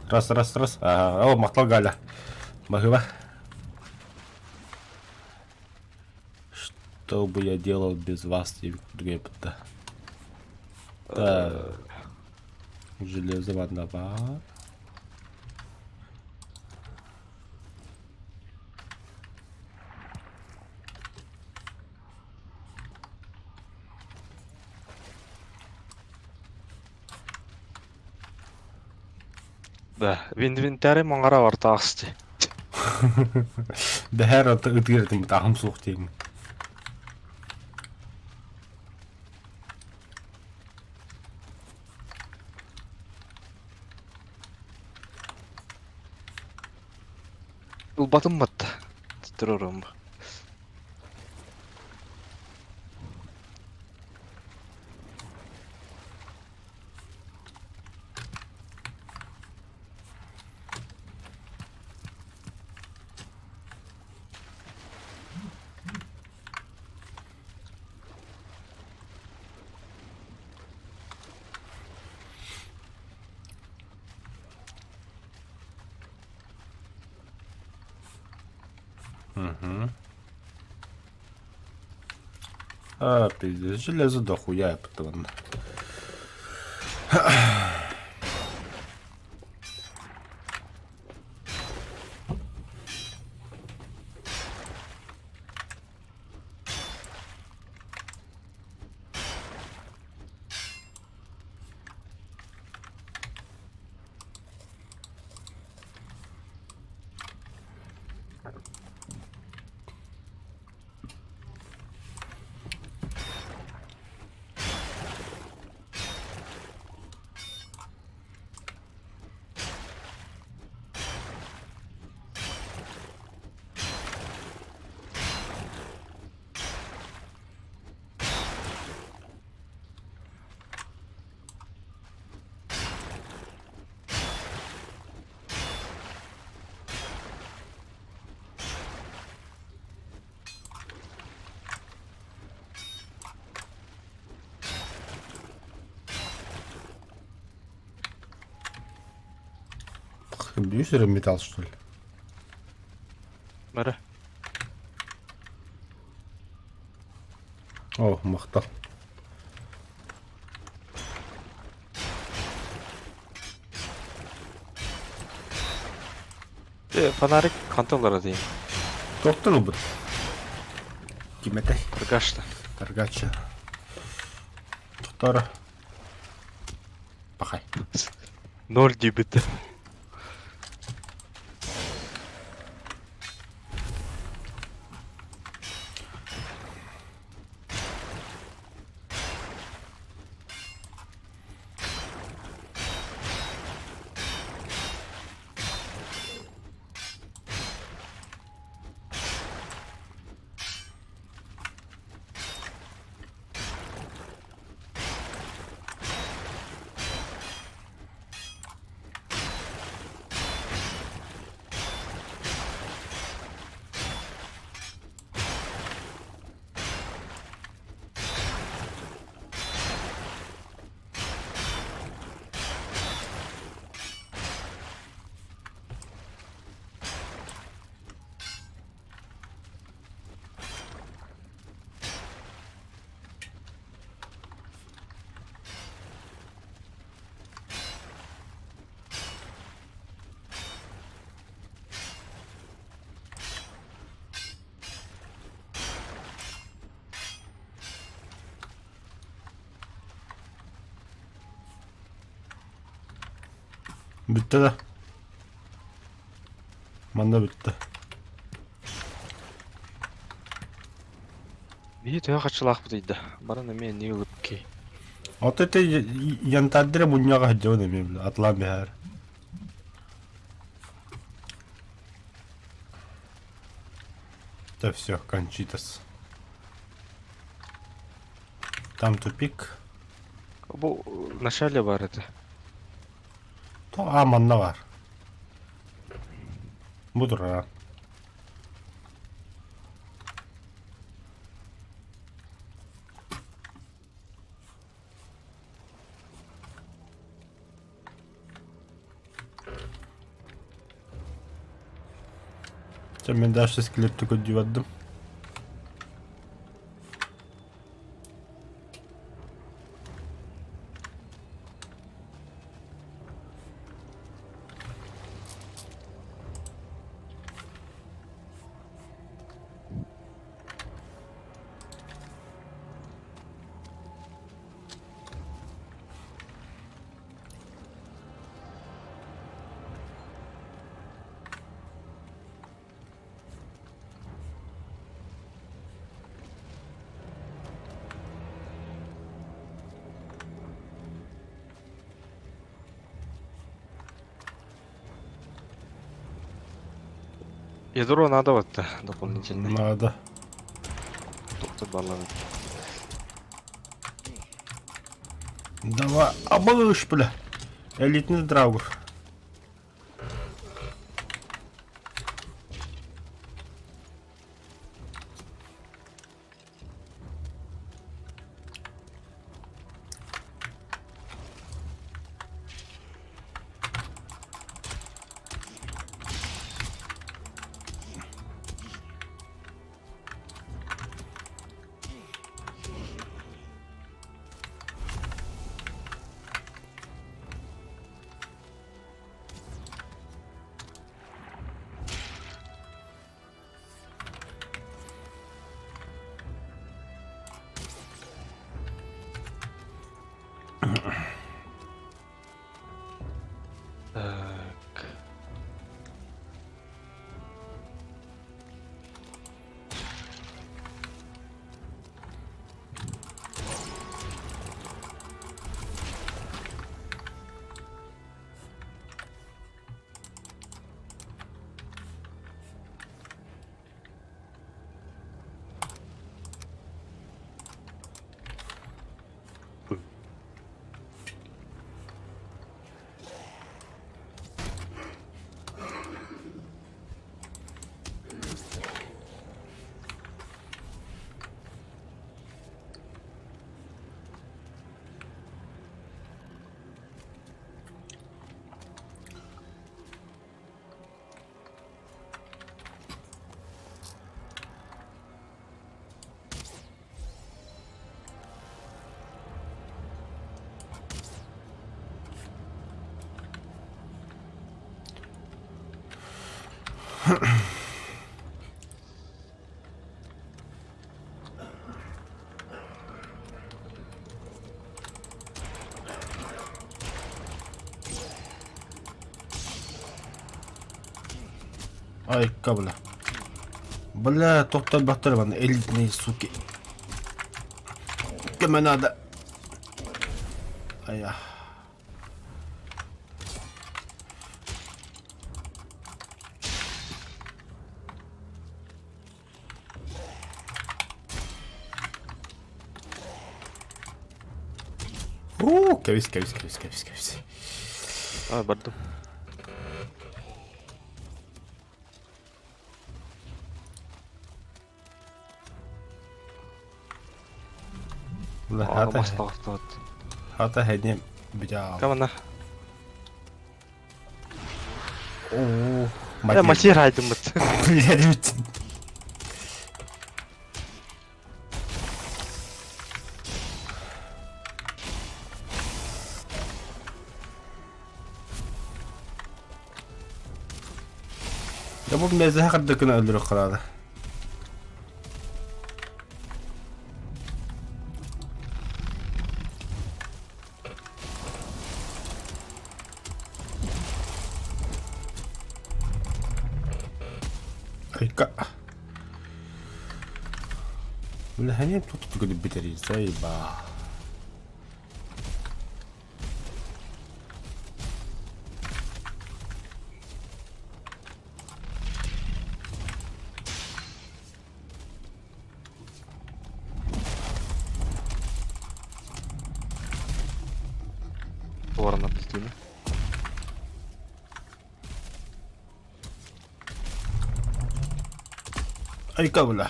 Раз, раз, раз. О, махтал Галя. Бахыба. Что бы я делал без вас, Египта? Так. Железо ванна Да, инвентарь маҥара ортаахсты. Дэһэр ытыыр этим таһым суох диэҥ. Ылбатым батта. Турурум. Угу. А, пиздец, железо дохуя я потом. Бьюсь металл, что ли? Бары. О, махтал. Э, фонарик хантан ылара дейм. Тоқтон ылбыт. Ким этэй? Торгашта. Торгача. Тохтор. Пахай. Ноль дебиті. Бүттэ да? Манна бүттэ. Биһи төһө хаччылаахпыт ыйда. Баран эмиэ эмиэ ылып Вот это янтардыра мунньаҕа сылдьабын эмиэ бile атлаан биһээр. Да все, кончитас. Там тупик. Бу вначале бар этэ. То а манна бар. Бу турар. Чэ, мин дальше склепти көрдүү бардым. Ядро надо вот дополнительное. Надо. Доктор баллады. Давай, абыш, бля. Элитный драугр. Так. Айка, бля. Бля, тохтор бахтар ван элитные суки. Кеме надо. Ая. Уу, кэбис, кэбис, кэбис, кэбис, кэбис. А, бардым. Бля, Аны мастаҕахтыбыт. Хата хэним битаа. Камана. Оо, Э, масир айдыммыт. Блядь. Я бу мезэ хардыкына өлөрө карады. Айка. Бля, тут бүтэрий заеба. Ворона біздейні. Айка, бля.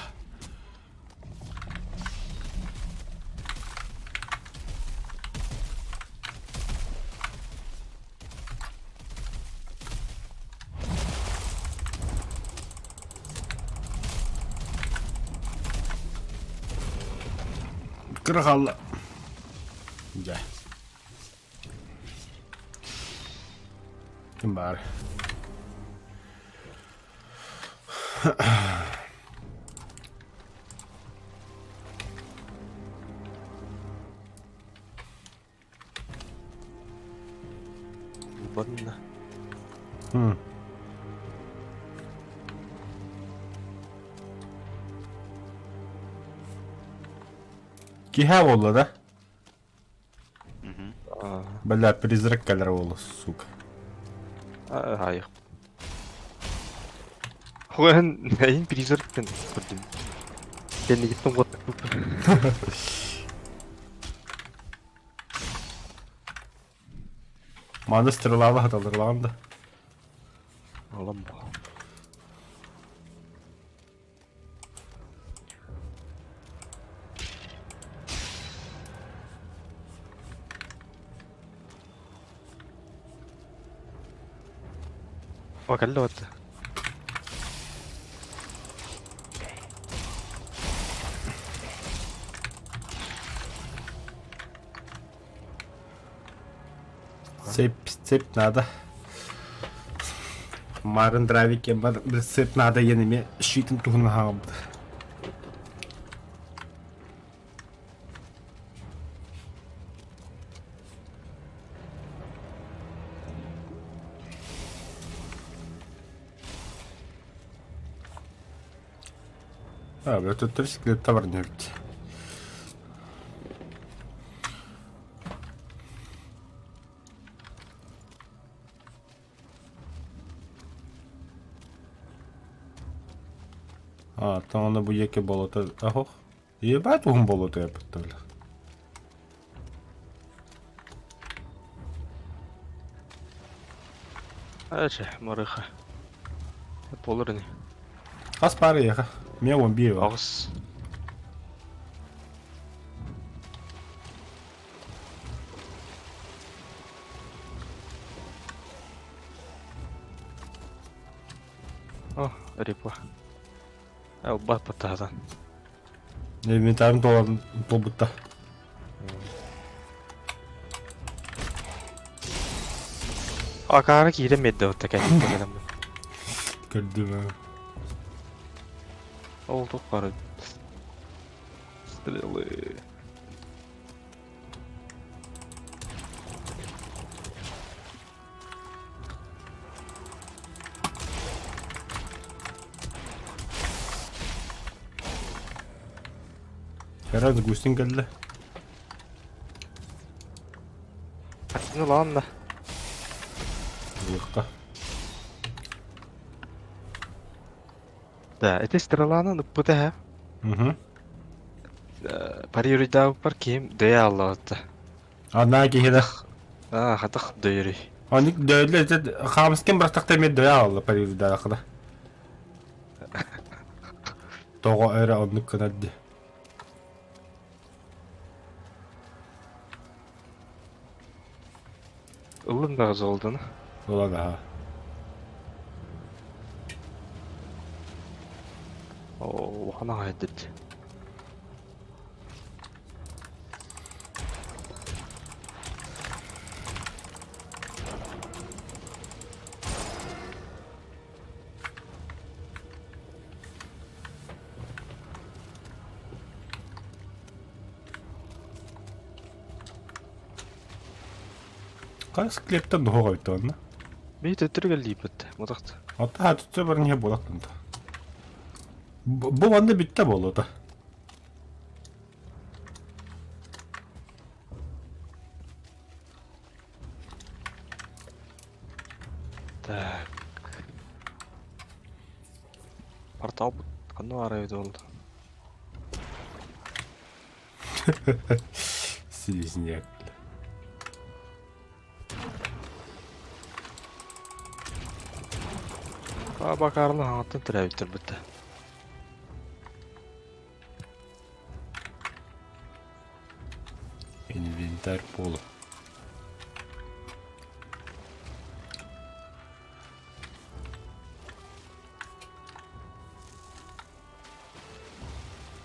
Кыра хаалла. Дьэ. Ким баар? Барна. Киһэ буолла да? Бля, призрак кэлэр буолла, сука. Аайых. Хуэн эйин призрактын көрдүм. Кэннигиттэн куттаппыт. Маны стрелаба хаталдырлаган да. Алам. О, кэллэ уотта. Цепь, цепь надо. Марын дравике цепь надо енеме щитин туһун хаалбыт. А, өтөттөр сиклетте бар небит. А, там оно бу яке болото. Ах, Ебать уһун болото япыттар. Ача, марыха. Болор ини. Хас пары яха. Мен 11 бар. Аҕыс. О, репа. Албат баттаһатан. Инвентарым туолан туолбутта. Акаара киирэн биэрдэ отта кэлбит кэлэммин. Көрдүм аа. Ол туххары стрелы. Раз густин кэллэ. Хартыны ылаҕын да. Лыхха. Да, ити стреланан ыппыта һэ. Угу. Парируйдаабыппар киһим дөйө аллабатта. Анаа киһи Аа, хатах дөйөрүй. Оник дөйлө хаамыскин бырахтахта эмиэ дөйө аалла парируйдаахына. Тоҕо эрэ оннук гынар дии. Ыллын даҕа золотону. Ылан аһа. Оо, улахан аҕайдыт. Хас склептэн туһуга эбит онно? Бии төттөрү кэллииппит, мутахт. Оттон хаатычча баран иһэ буолах гынта. Бу манна бүттэ буолуота. Так. Портал ханна баар эбит ол? Слизняк. Аа бакаарны хаҥаттан төрөөбүттэр бытта. Инвентарь пола.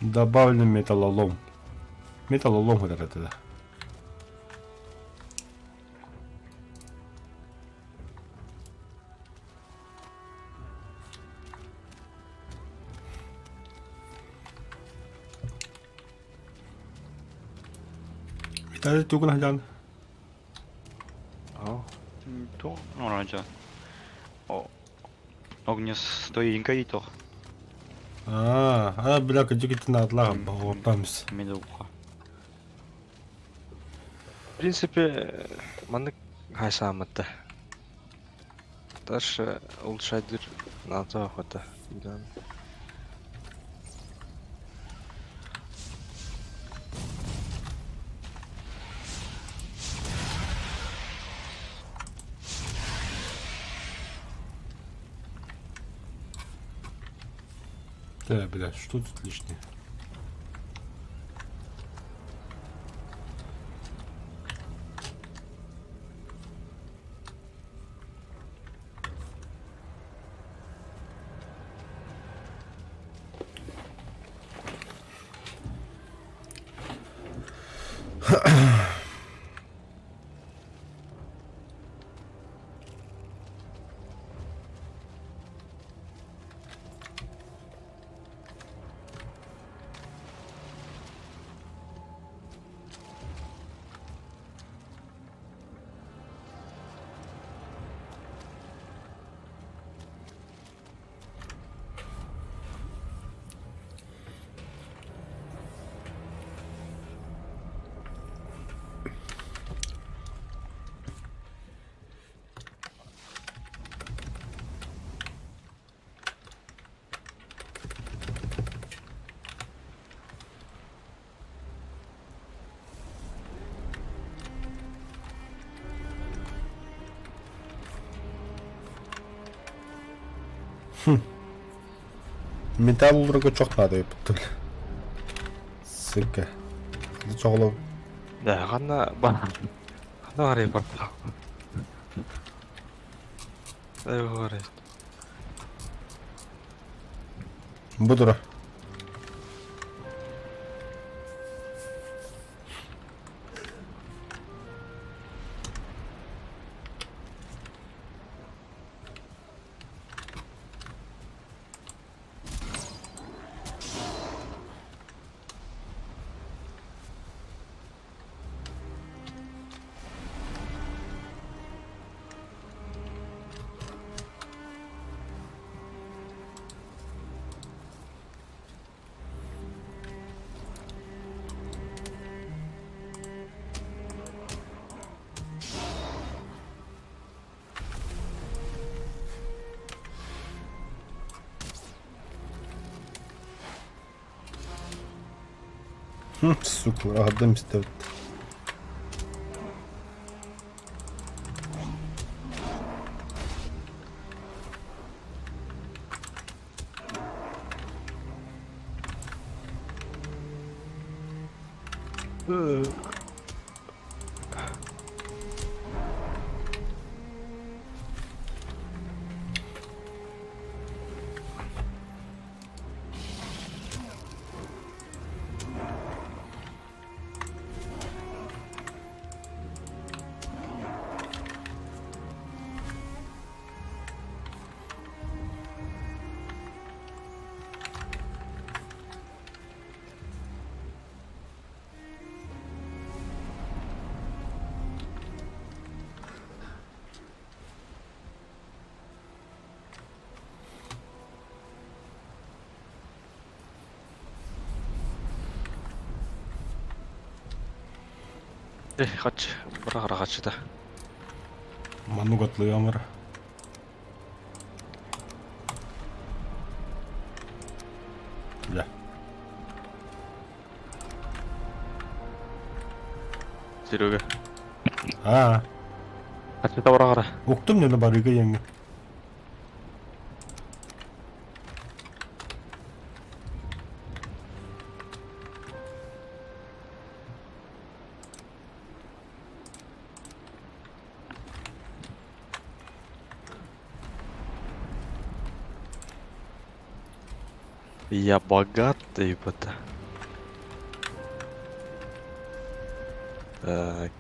Добавлен металлолом. Металлолом хытар этэ да. Виталий тугун сылдьаҕын? Туох оҥорон дьон? Огнестоинка итох. Аа, аа бля кырдьык итин аатылаах оҕортоомус. Медовуха. В принципе, маннык хайсааммытта. Дальше улучшайдыр надо охота. Да. Да, бля, что тут лишнее? Металл уларга чох надо еппит. Сука. Чоҕоло Да, ханна бар. Ханна барай барда. Барай. Бу тура. Сука, аһардым истэбит. Хач, быраҕара хачыта. Маннык отлуйамыр. Бля. Серега. Аа. Хачыта быраҕара. Уктум нені барыга еңі. Я богатый, ебата. Так.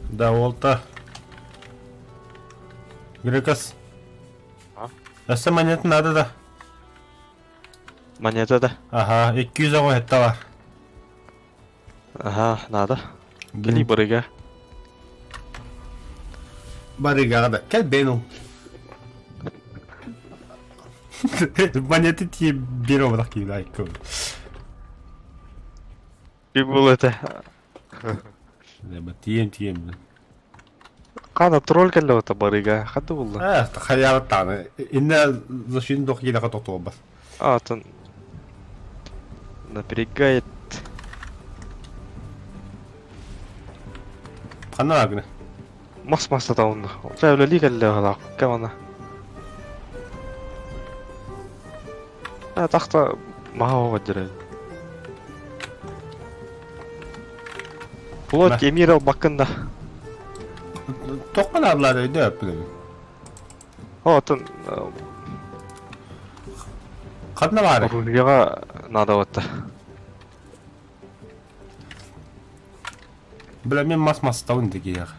Да, уолта. Грекас. А? Өссө монета надо да. Монета да. Ага, 200 оҕо хетта бар. Аха, надо. Кели барыга. Барыга да. Кел бен Монеты тие бир обрах кийлай кыл. Bir бұл это. Тием тием. Қана тролль кэллэ ота барыга. Хадды булла. А, хайа таны. Инне защитник дох кийлага тохтобас. А, тон напрягает. Ханна агны. Мас мас таунна. Ча үлели кэллэ халак. Кэмана. А тахта маха оҕоддьара. Плот эмир албаккын да. Тоққан арлар өйдө өппүлүм. О, отон Ханна бары. Рульяга надо вот. Бля, мен мас мас таун дегияқ.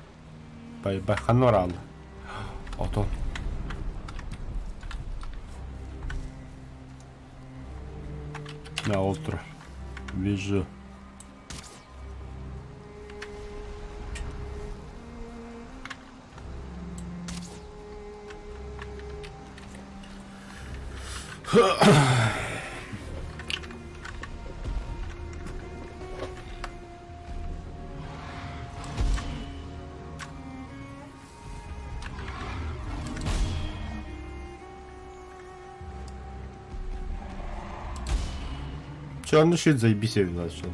Бай, бай, ханна бар алды. Отон. На олтур. Вижу. Черный щит заебись я начал.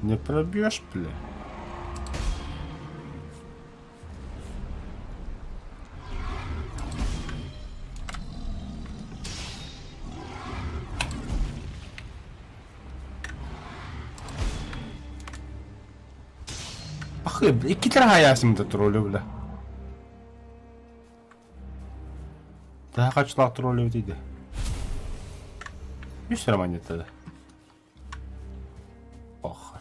Не пробьешь, бля. Ахы, бля, икки хаясым да троллю, бля. Daha kaç троллю дейді. Үс монета да. Ох.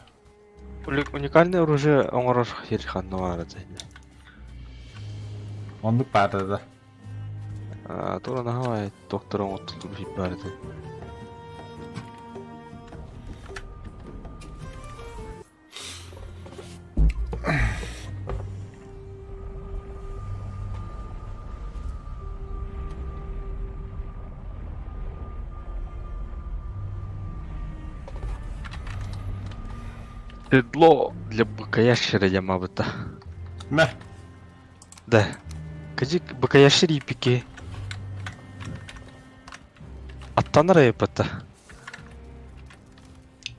Уникальное оружие оҥорор сир ханна баара дьэ. Оннук баара да. Тура наһаа доктор оҥоттуллубут баар этэ. Седло для быкаящера дьамабыта. Мэ. Да. Кыдьык быкаящер иипики. Аттанар айыппата.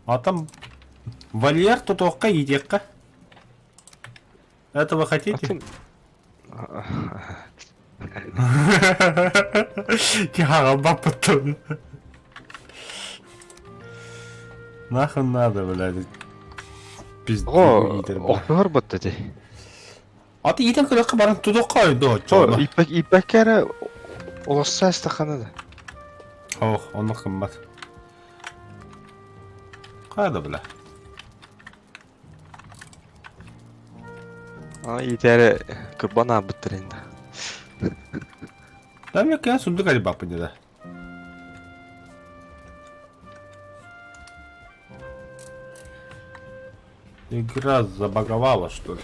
А там вольер тутуохха иитиэххэ. Этого хотите? Атын... Киһаҕалбаппыттын. Нахуй надо, блядь. Пиздец. Оҕо охтуһар батта ти. Аты иитэн көрөххө баран тутуохха ойдоо О, ииппэккэ эрэ олосса астаххана да. Ох, оннук гыммат. Хайда бля. А иитээри кырбан аабыттар инде. Да мне кэ сундук алибаппын да. Игра забаговала, что ли?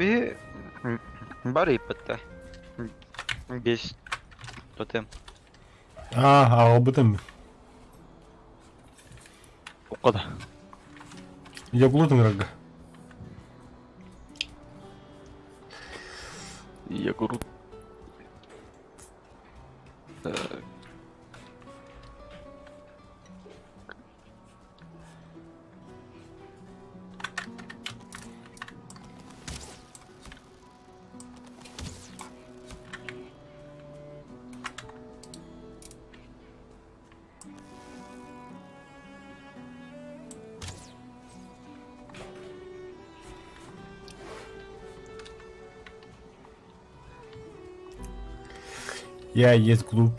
Биһи бары ыйыппыттар. Биэс тотем. А, аҕалбытым. Укка да. Ягулутун ырга. Ягуру. Я есть глуп.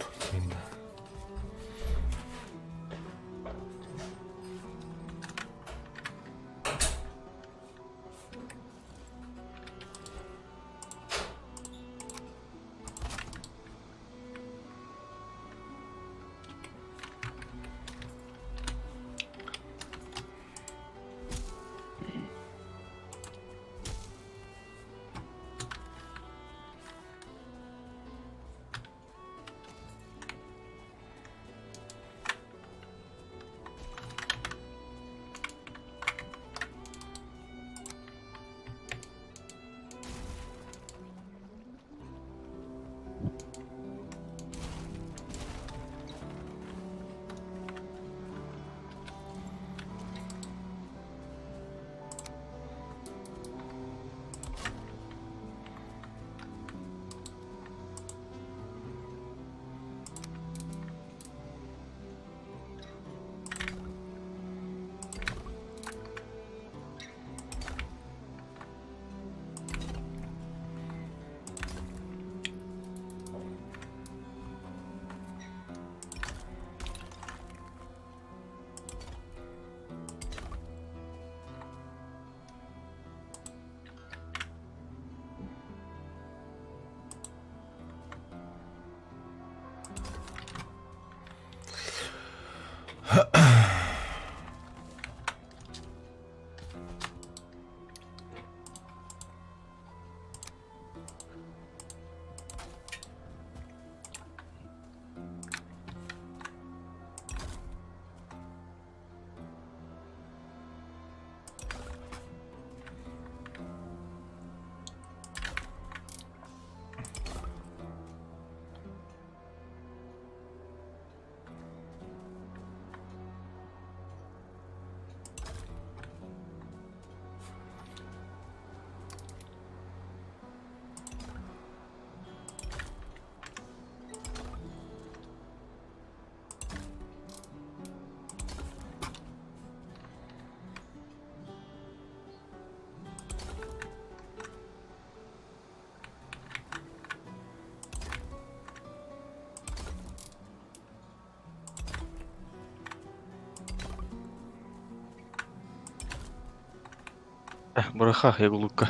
Бырахах ягулукка.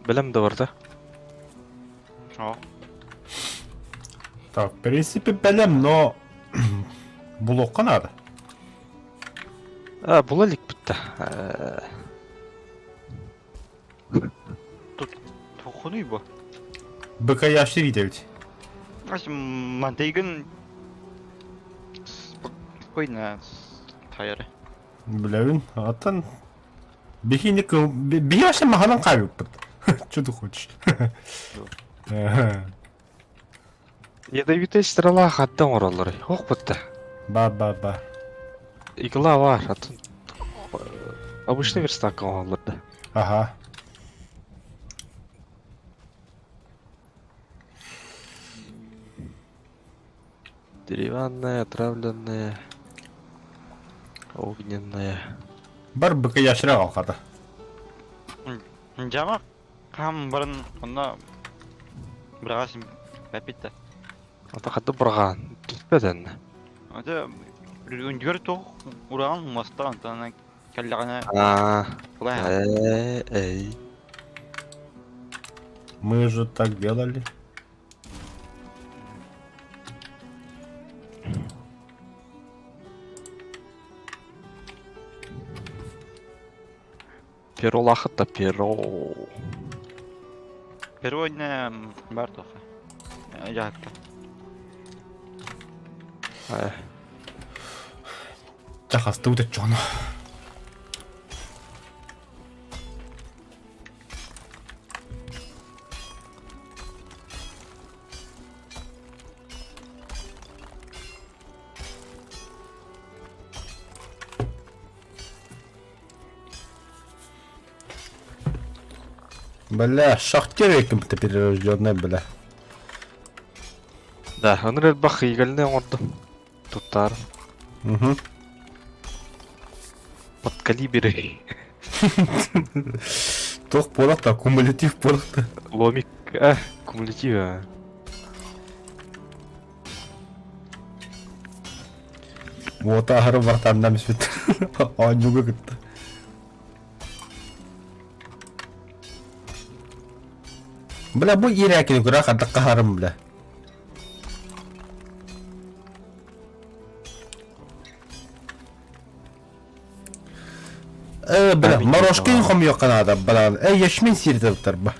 Бэлэм да барда. О. Так, в принципе, бэлэм, но булуохха наада. А, була иликпит да. Тут туххунуй бу. БКЯшты итэбит. Мантайгын спокойно тайары. Билэбин. Аттан биһини биһи вообще маханан хаалбыппыт. Что ты хочешь? Ядовитая стрела хатта оҥороллор. Ох бутта. Ба-ба-ба. Игла бар, атын обычный верстакка оҥоһуллар да. Ага. Деревянная, отравленная, огненная. Бар быка яшыра қалқады. Жама хам барын онно быраҕас бэппит да. Ата хаты бырҕаан түспэт эннэ. Ата үндүгэр туох ураҕан муоста онтон кэллэҕинэ Аа, кулай э, эй. Мы же так делали. Перолахыт да перо. Перводня бар тоха. Дьаһакка. Э, Чахастыбыт өччөҕүнэ. Бля, шахтер каким-то перерожденный, бля. Да, ыныр элбэх игольный оҥордум. Туттаар. Угу. Под калибры. Туох буолах кумулятив буолах Ломик, э, кумулятив. э. Уота аһары бартааннаам испит. Оонньууга кытта. Бля, бу иирээкини көрө хардах хаһарым, бля. Э, бля, морожкин хомуйуохха наада, бля. Э, ячмень сиирдэр ба.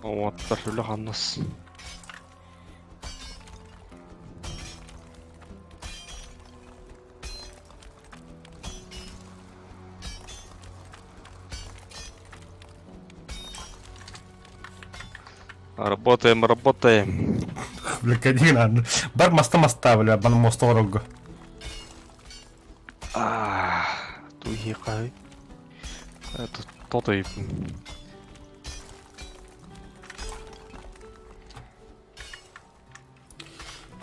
Уоттар үлэ хамнас. Работаем, работаем. Бля, кадин, бар маста маста, бля, бан моста орого. Аа, туйхай. Тотой.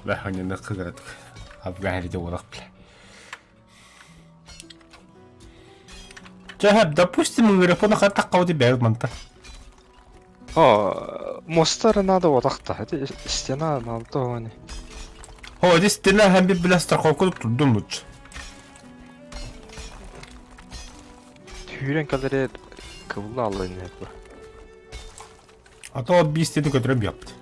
Бля, ханьяны кыгыратык. Афган олақ, бля. Чэ, допустим, ыҥырыппын хаттахха бэйэбит манта. О, мостары надо отахта. Это стена надо они. О, здесь стена хэмби бля страховку турдум лучше. Түүрен калere кыбылла аллайын бу. А то биир стены көтөрө биаппыт.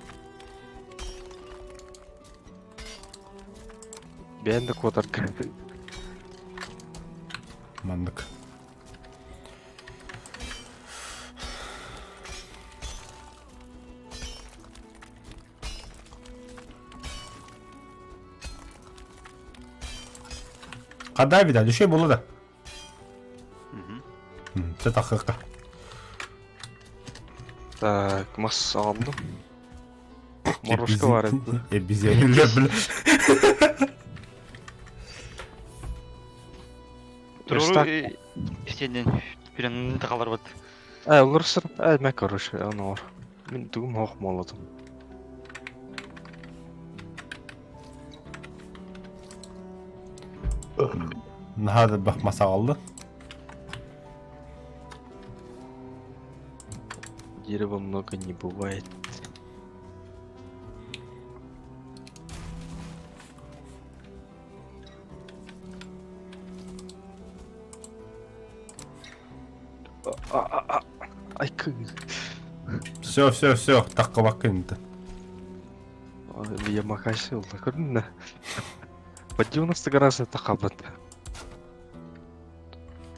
Бэйэн да куотарга. Маннык. Хадаа вида, үчүгэй буолла да? Чэ тахыахха. Так, мас аҕаллым. Морошка бар эбит. Эбизиэнилэр бля. Туруру сиэннен пирен тахаларбыт. Э, олорсор, э, мэ короче, оно. Мин тугум хоох молотум. Наһаа да бах масаҕаллы. Дерева много не бывает. Ай, Все, все, все, таххыбаккын инте. Я макасил, көрдүн По 90 градусов тахабыт.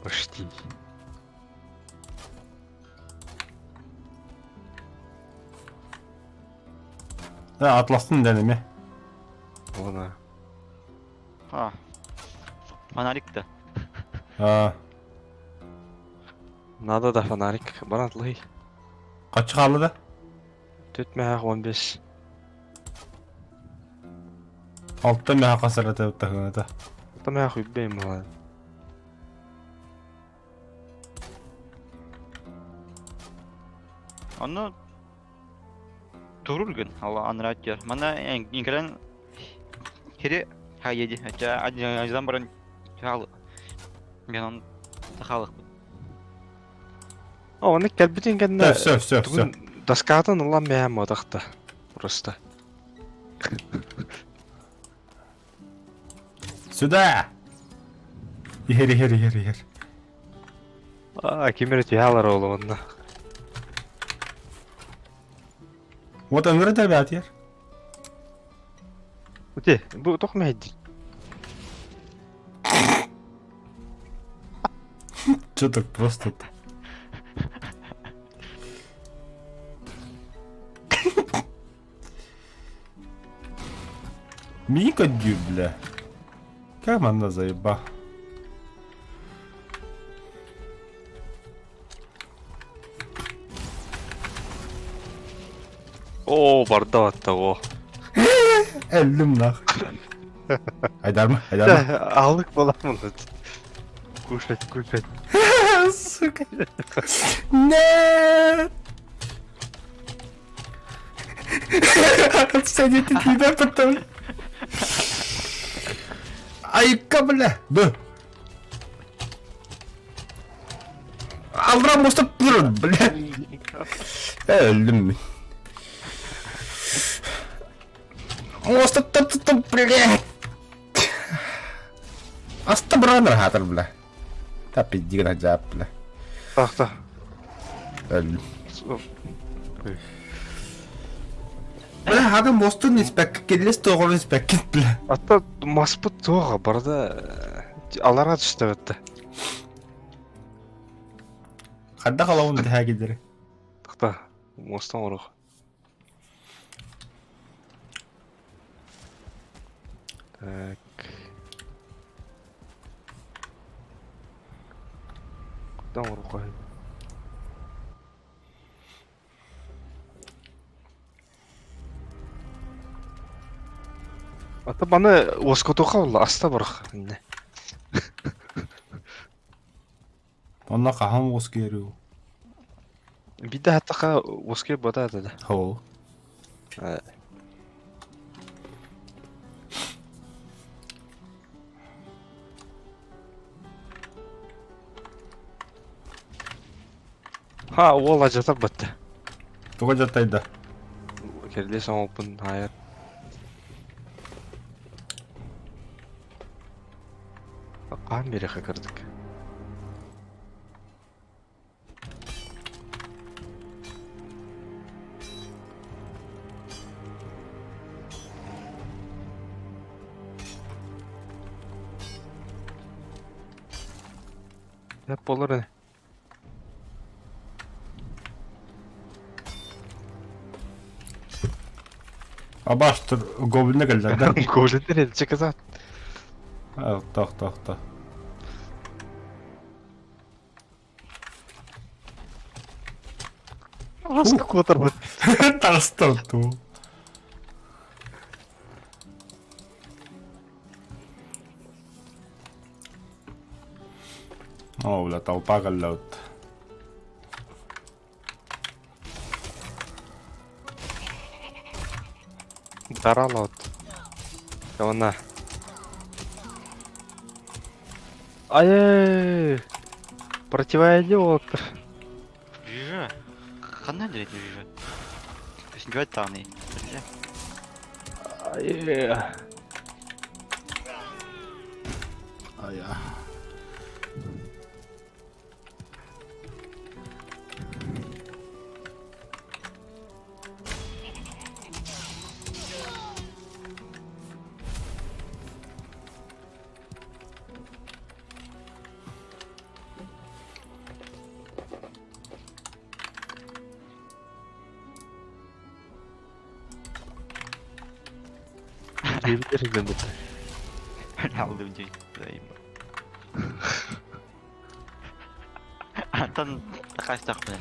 Почти. Да, атластын дәнеме. Она. А. Фонарик да. А. Надо да фонарик. Баран атлый. Качы хаалла да? Түт мэһэх 15. Алта мэһэ хасарата таһыната. Алта мэһэх үббэйм буолан. Онно турургун алла анрааттер. Мана инкерен хири хайеди. Ача аждан баран чаал мен он сахалыкпын. О, оны кэлбитин кэннэ Все, все, все. доскатын ылан бэйэм бодохто. Просто. Сюда! Иһэр, иһэр, иһэр, иһэр. А, ким эрэ түһэ ол онно. Вот ыҥыра да бээтиэр. Ути, бу тох мэһэйдир. Че так просто-то? Мика бля. Как манна заеба. Оо, барда батта о. Өллүм нах. Айдарма, айдарма. Алык боламын. Кушать, кушать. Сука. Нет! Отстань от меня потом. Айка, бля. Да. Алра просто бля. Өлдүм. Муоста топ блядь. Аста бранер хатыр, бля. Та пиздигин хажаап, бля. Тахта. Өлдүм. Бля, хатын мостун испэккэ киллес тоҕорун испэккит, бля. Ата маспыт туоҕа барда алара түстэ бэтте. Хадда халавын тэһэ киллери. Тахта мостан орух. Так. Кудан орух Ата баны оскотуха олла аста барах. Онно хаһан уоскуйарыы? Биирдэ аһаттахха уоскуйар буотаата да. Ол. Ха, уол адьатар батта. Туга дьаттайда? Кэрдиэс оҥоппун аайар. Хаан биэриэххэ кырдык. Hep болар ини. Абаштыр гоблина кэллэр да? Гоблиннер илдьэ кытаат. Охто, охто, охто. Маска куотарбыт. Таҕыстар туу. Оо, бля, толпа кэллэбит. Даралот. Она. Ай! Противоядие. Жижа. Ханна диэт жижа. Көстүбэт даҕаны. Ай! Ая. Алдым дии. Антон хастахпын.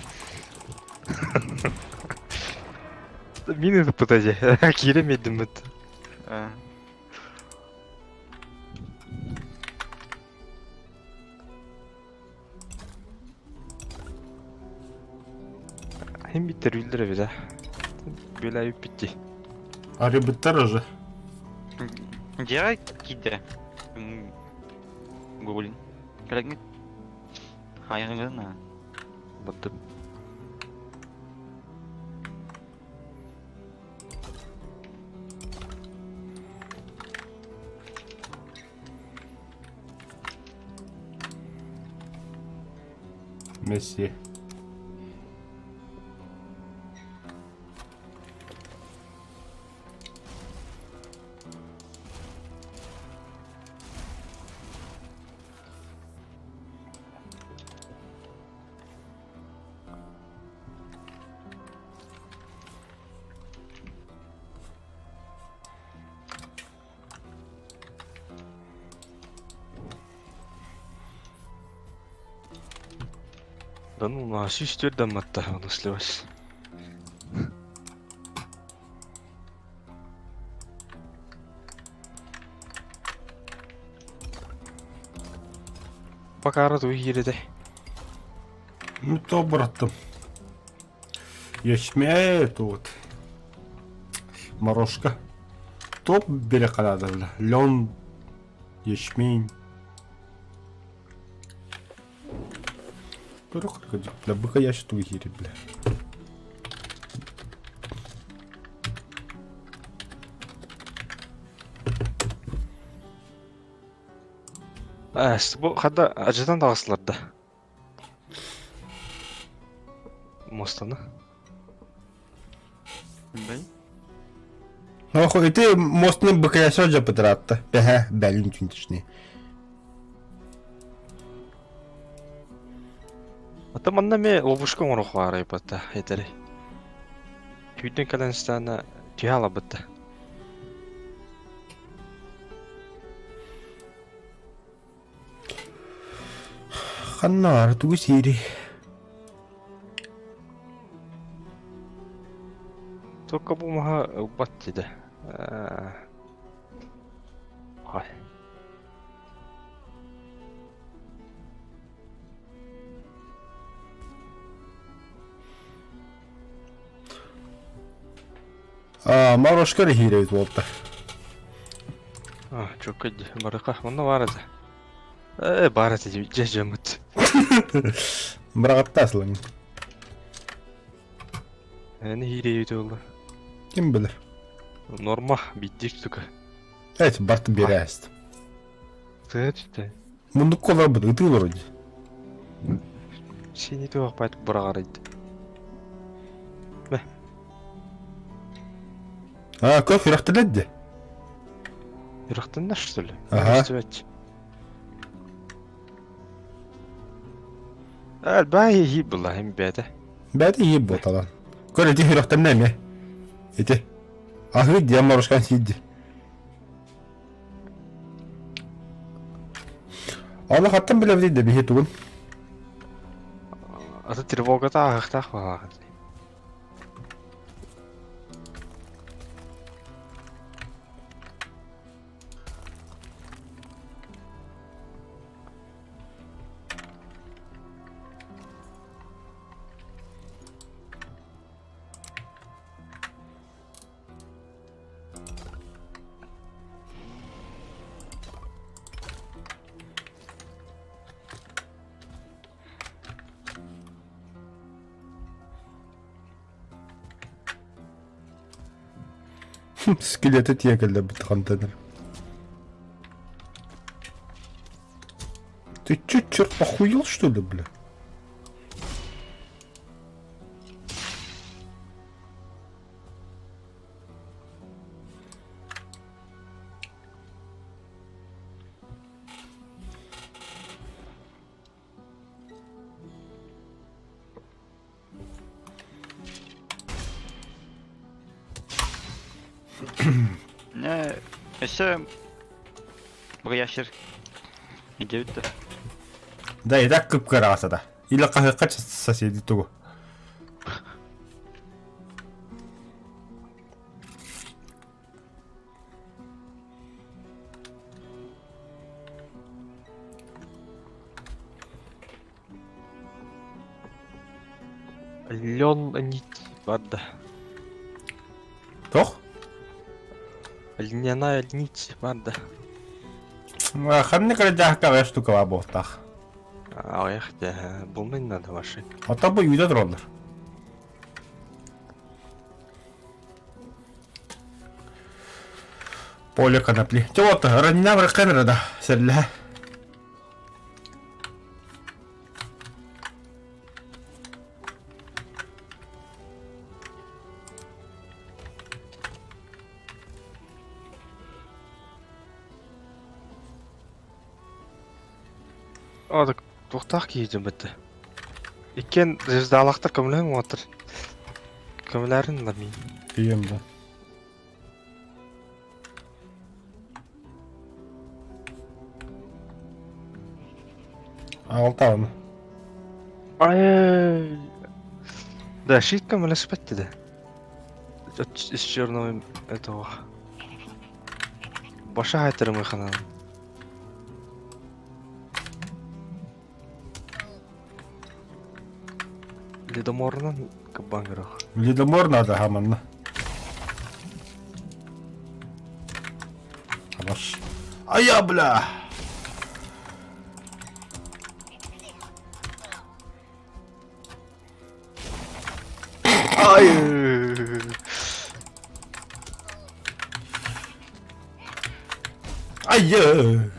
Мин ыппыта дьэ. Киирэн биэрдиммит. Хим биттер үллэр эбит а. Бүлэ бүппүт дии. Арыйбыттар уже. Дьиэҕэ киирдэ. Гоблин. Кэлэҥҥит. Хайаҕыҥҥын Баттым. Месси. Да ну на 104 дамматта ону сливась. Пока рад уйирде. Ну то братым. Ячмень тут. Морошка. Топ берекалады бля. Лен, ячмень. Бля, быка я что бля. Эс, бу хада ажыдан таҕыстылар да. Муостаны. Бэй. Охо, ити мостны быкаяша жапытыратта. Бэһэ, бэлин түнтишни. Ата манна ме ловушка оҥоруох баарайбата этэри. Түүтэн кэлэн стана түһэ алабыта. Ханна тугу сири. Только бу маһа ылбат диде. Хай. А, Морошка хире буолта. А, чөккө барыка. Онно бар этэ. Э, бар этэ дьэ дьэммит. Бырағатта асылың. Эни хире болла. Ким билер. Норма биддик тука. Evet, барты берәст. Тыт. Мундук колар бит, ытыы вроде. Сини туох байт бырагарыйд. А, кофе үрәхтеләдде. Үрәхтеннәр, что ли? Ага. Бай хи була хим бәдә. Бәді ие боталан. Көр эти үрәхтәннәме? Эти. Ахы дия морошкан сидди. Аны хаттан биле бит бихи тугун. Аты тревогата ахтах балагы. Скелеты тиийэн кэллэрбит хантан эрэ. Ты чё, черт, похуел, что ли, бля? Не, өссө быгыйашыр идэбит да. Да, и так кып-кыраҕас да. Или хаһыакка соседи тугу. Лен нить барда. Тох? Льняная нить барда. Ханнык эрэ дьаһыкка штука баар буолтаах. Аҕыйах дьэ, булмай надо ваши. Оттон бу үйдэ тураллар. Поле конопли. Чэ вот, ранена бараххан да, сэллэһэ. О, туохтаах киһи дьон бэтэ. Иккиэн звездалаахтар көмөлөһөн уотар. Көмөлөөрүн ла мин. Тиийэн да. Алтан. Ай. Да, щит көмөлөспөт да. Из черного этого. Баша хайтарым ханан. Ледоморынан кабангырах. Ледомор надо хаманна. Хорош. А я, бля! Ай! Ай!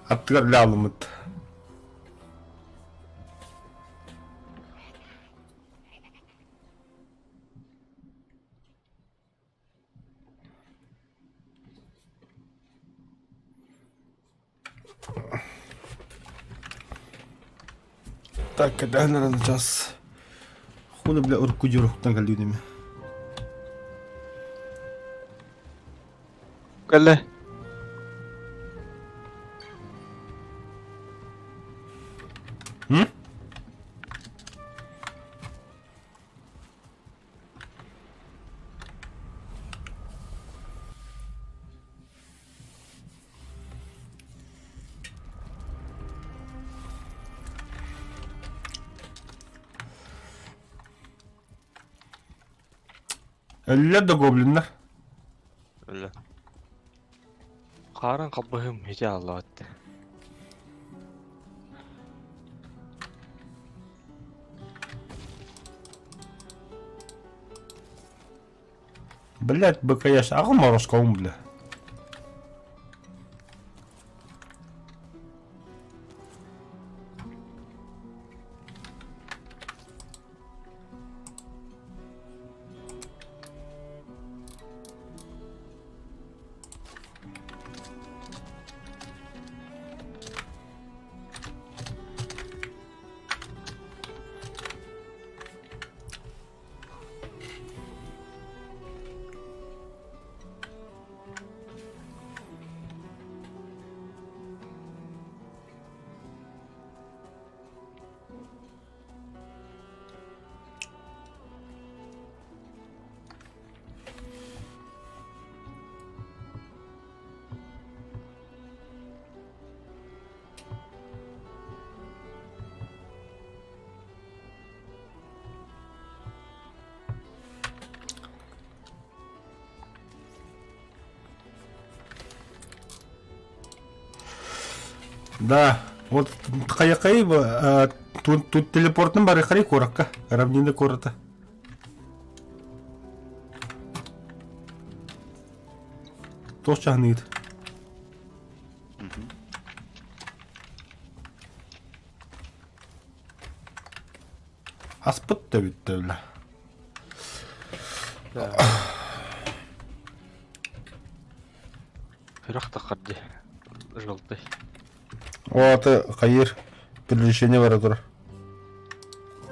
Аттыгар лаалымыт. Так, когда наверное, сейчас хули, бля, урку дюрухтан калюдами. Кэллэ. М? Өллөр да гоблиннар. Өллө. Хаарын халбыһым ити аллаат. Блять, БКС, аҕам ороскоум, бля. Да, вот хайакай тут, тут телепортным барыхари куоракка, равнины куората. Туох чаһыныыт? Аспыт да бүттэ бля. Үрэх таххар дии. Желтый. О, аты хайыр привлечение бара турар.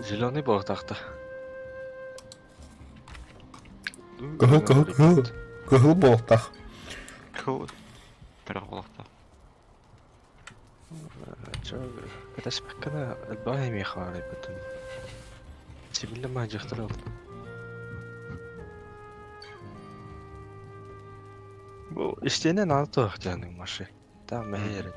Зеленый буолтаахта. Кыһыл, кыһыл, кыһыл. Кыһыл буолтах. Кыһыл. Үрэх буолтах. Кэтэспэккэ да элбэх эмиэхэ баарайбытым. Сибиллэ маадьахтар ылтым. Бу истиэнэ наада туох дьаныҥ маши. Там мэһэй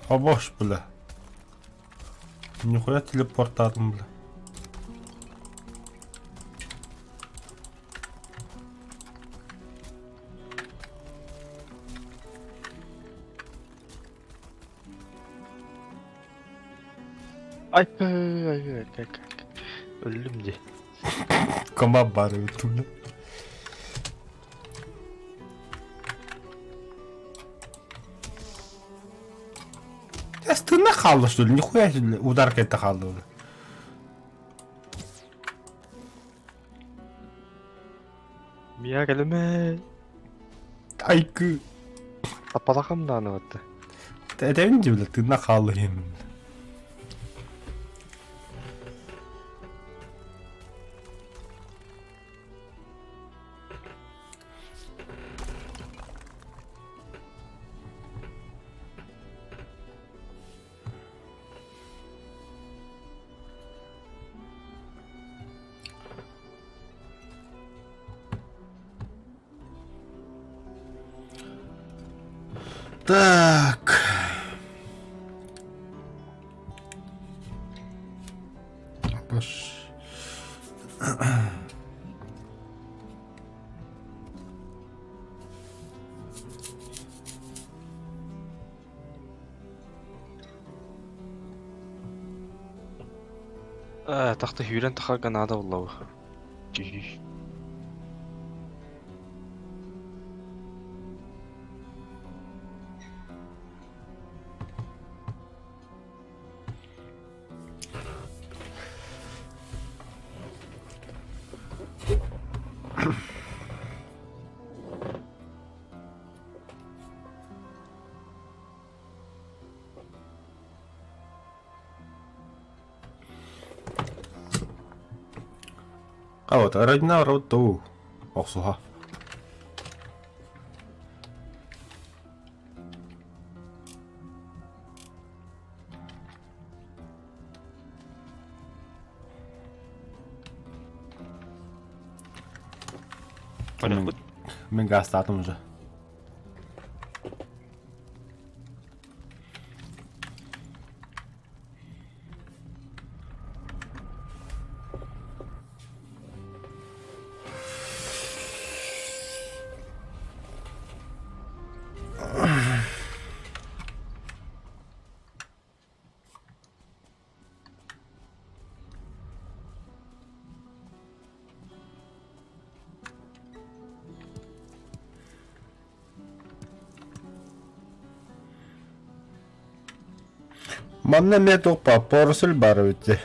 Обош, бля. Нихуя телепортатым, бля. Ай ай ай ай Өллүм дии. Комбат баар эбит бля. Тына хаалла что ли? Нихуя себе удар кэлтэ хаалла бля. Мия кэлимэ. Айкы. Таппатахым дааны батты. Этэбин дии бля, тына хаалла диэн. Так. Паш. Тахта сүүрэн тахарга наада буолла Киһи. А вот, родина роту. Охсуха. Мин гаастаатым уже. Манна эмиэ туох поросль баар эбит дии.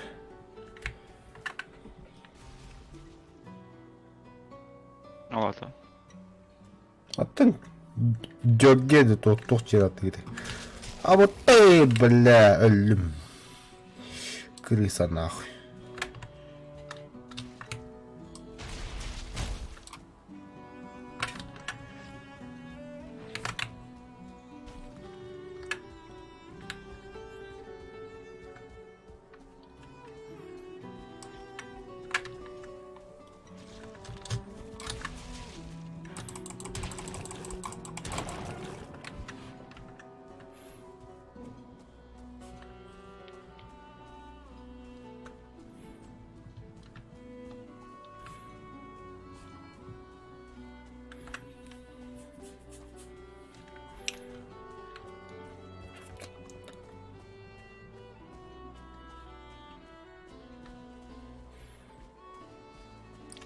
Оҕото. Оттон дьөргиэ да туох туох дьиэ атыырый. А вот ты, бля, өллүм. Крыса нахуй.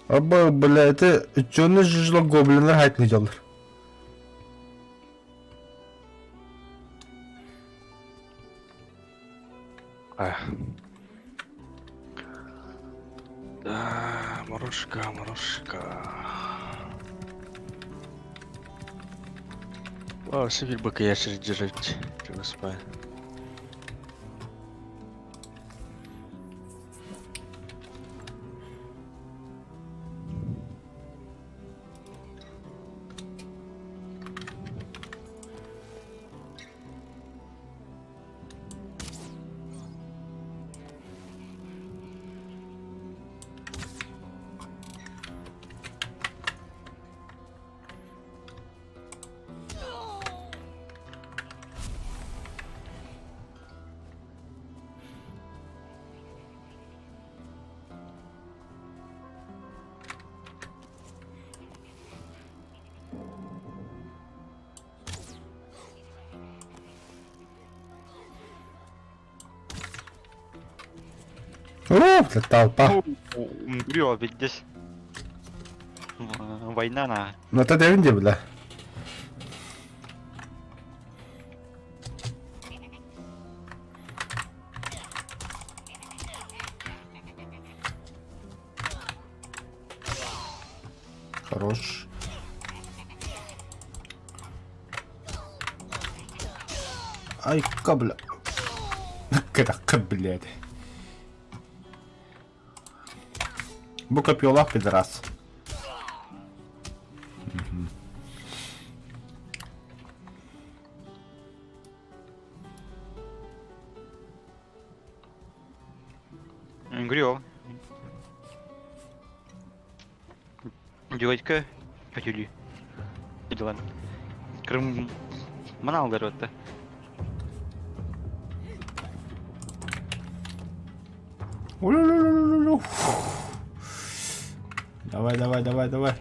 Аба, бля, это черный жужжало гоблинлар хайтныйдалар. Эх. Да, Морошка, Морошка. О, все быка я держать. Господи. О, бля, толпа. Бля, ведь здесь война на. Ну это деревня, бля. Хорош. Ай, кабля. Кыдакка, блядь. Бу копьелах пидорас. Грёв. Дядька, хотели. Дела. Крым. Манал дорот-то. Давай, давай, давай, давай.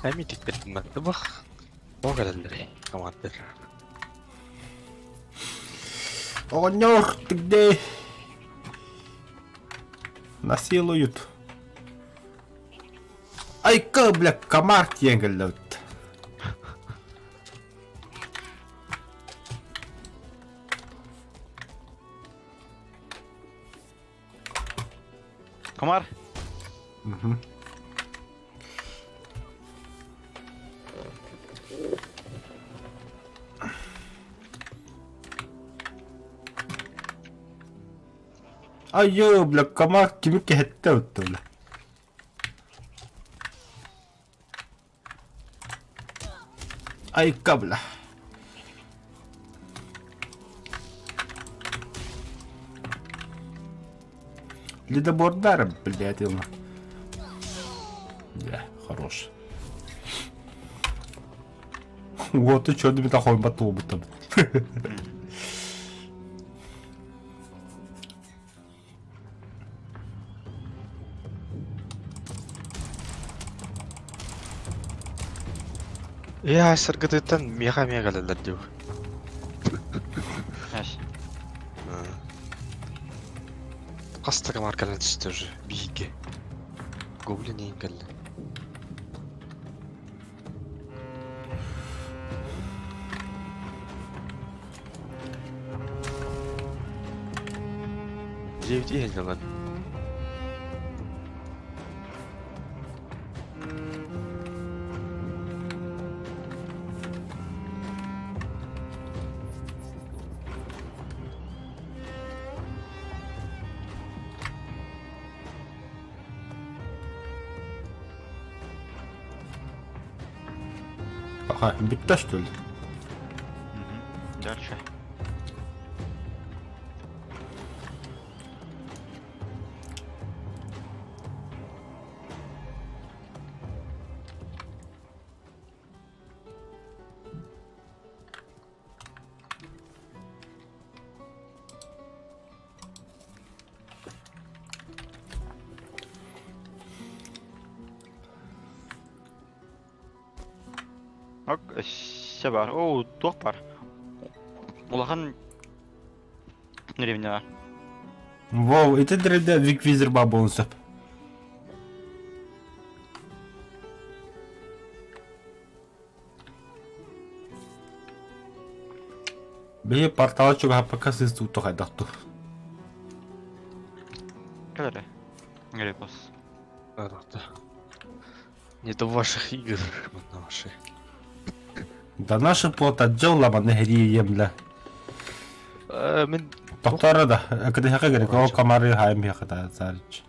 Эми тикпеттин бах. Тоҕо кэлэллэрий командир? Оҕонньор, ты где? Насилуют. Айка, бля, комар тиийэн кэллэбит. Комар? Угу. Айыы, бля, комар кими кэһэттэ өттө, бля. Айка, бля. Ледобордар, блядь, ему. Бля, хорош. Вот и чё, ты такой батул будто. Ээ, саргытыттан миэхэ эмиэ кэлэллэр дии. Ас. Хас да комар кэлэн түстэ уже биһиги. Гоблин иһин кэллэ. Девять иһин ылан. Ага, бүттэ что ли? Угу. Дальше. Ок, өссө бар. Оо, туох бар? Улахан деревня бар. Воу, ити деревня Виквизер баа буолуон сөп. Биһи портала чугаһаппакка сыыс туутта хайдах ту. Кэл эрэ. Грепос. Да. Не до ваших игр, на ваши. Да наша плота дьыл манна һэрии емлэ. Мин Тохтора да, кытыһака керек, ол комары хайым хата царич.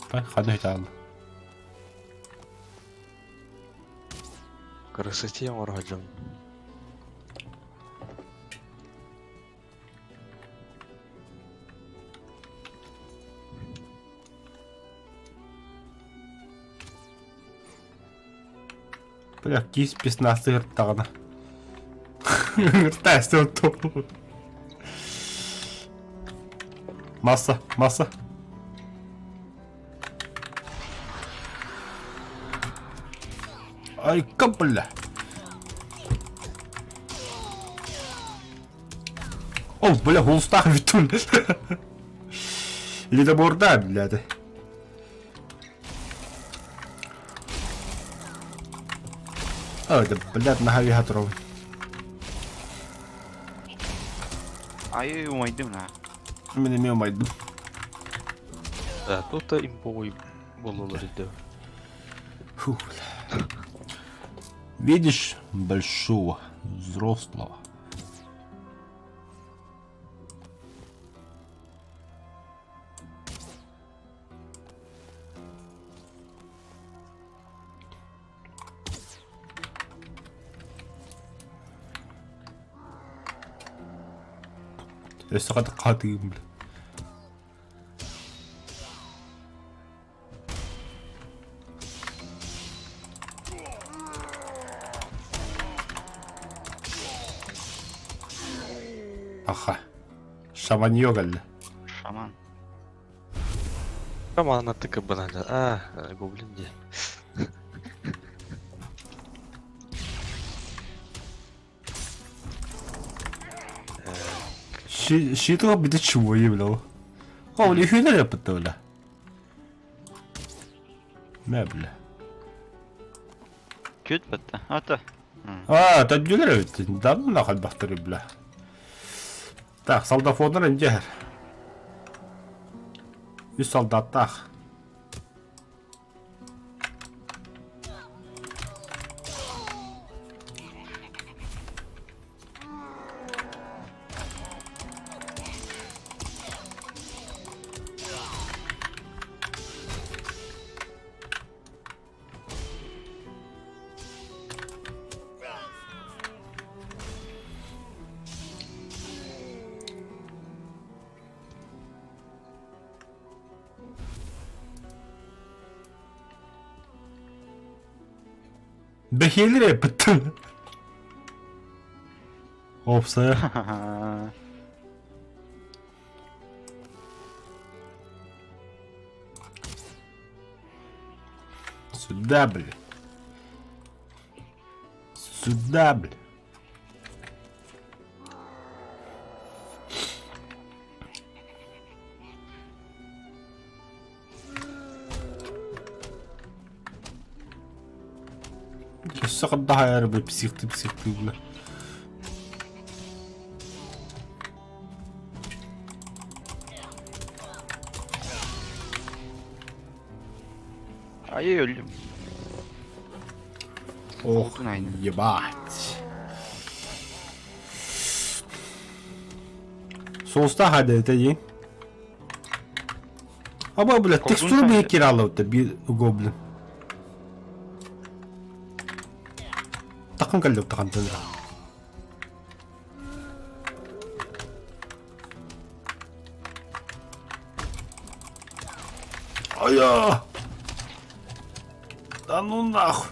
Пай ханы хитал. Красоте оҥорожум. Бля, киис песнасы ырттаҕына. Ыртаасы Масса, масса. Ай, бля. О, бля, холустаах бүтүн. Ледоборда, блядь. Ой, да, блядь, наһаа туругун. Ай, умайдым на. Мин эмиэ умайдым. Да, тут имбовый буолалар иде. Фу, бля. Видишь большого взрослого? Өссө хатыым бля. Аха. Шаманьё кэллэ. Шаман. Шаман аттык банана. А, гоблин де. Щитого бите чего бля. О, бля, хүйнер yapıttı бля. Мә, бля. Күт бітті. Ата. А, тәддүлер эбит. Давно нахал бахтыры, бля. Так, солдафоннар инде. Үс солдаттаах. Бэһиэлэр эппиттэн. Опса. Сюда, бля. Сюда, бля. Өссө хаддаһайар бля психты психты бля. Ай өлдүм. Ох, Oldu aynı. ебать. Соуста хады это день. Аба, бля, Колдун текстуру сайды. бы киралов-то, би гоблин. Такын калдып таган тындыра. Ая! Да ну нахуй.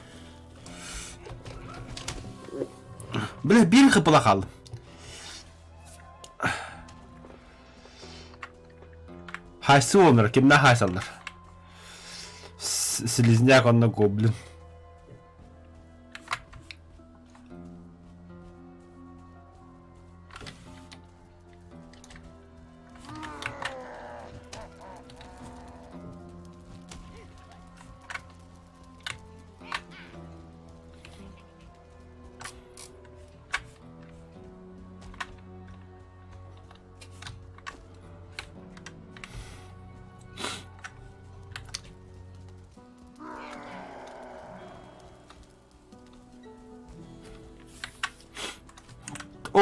Бля, биир хыпыла хааллым. Хайсы олар, кимнэ хайсаллар? Слизняк онно гоблин.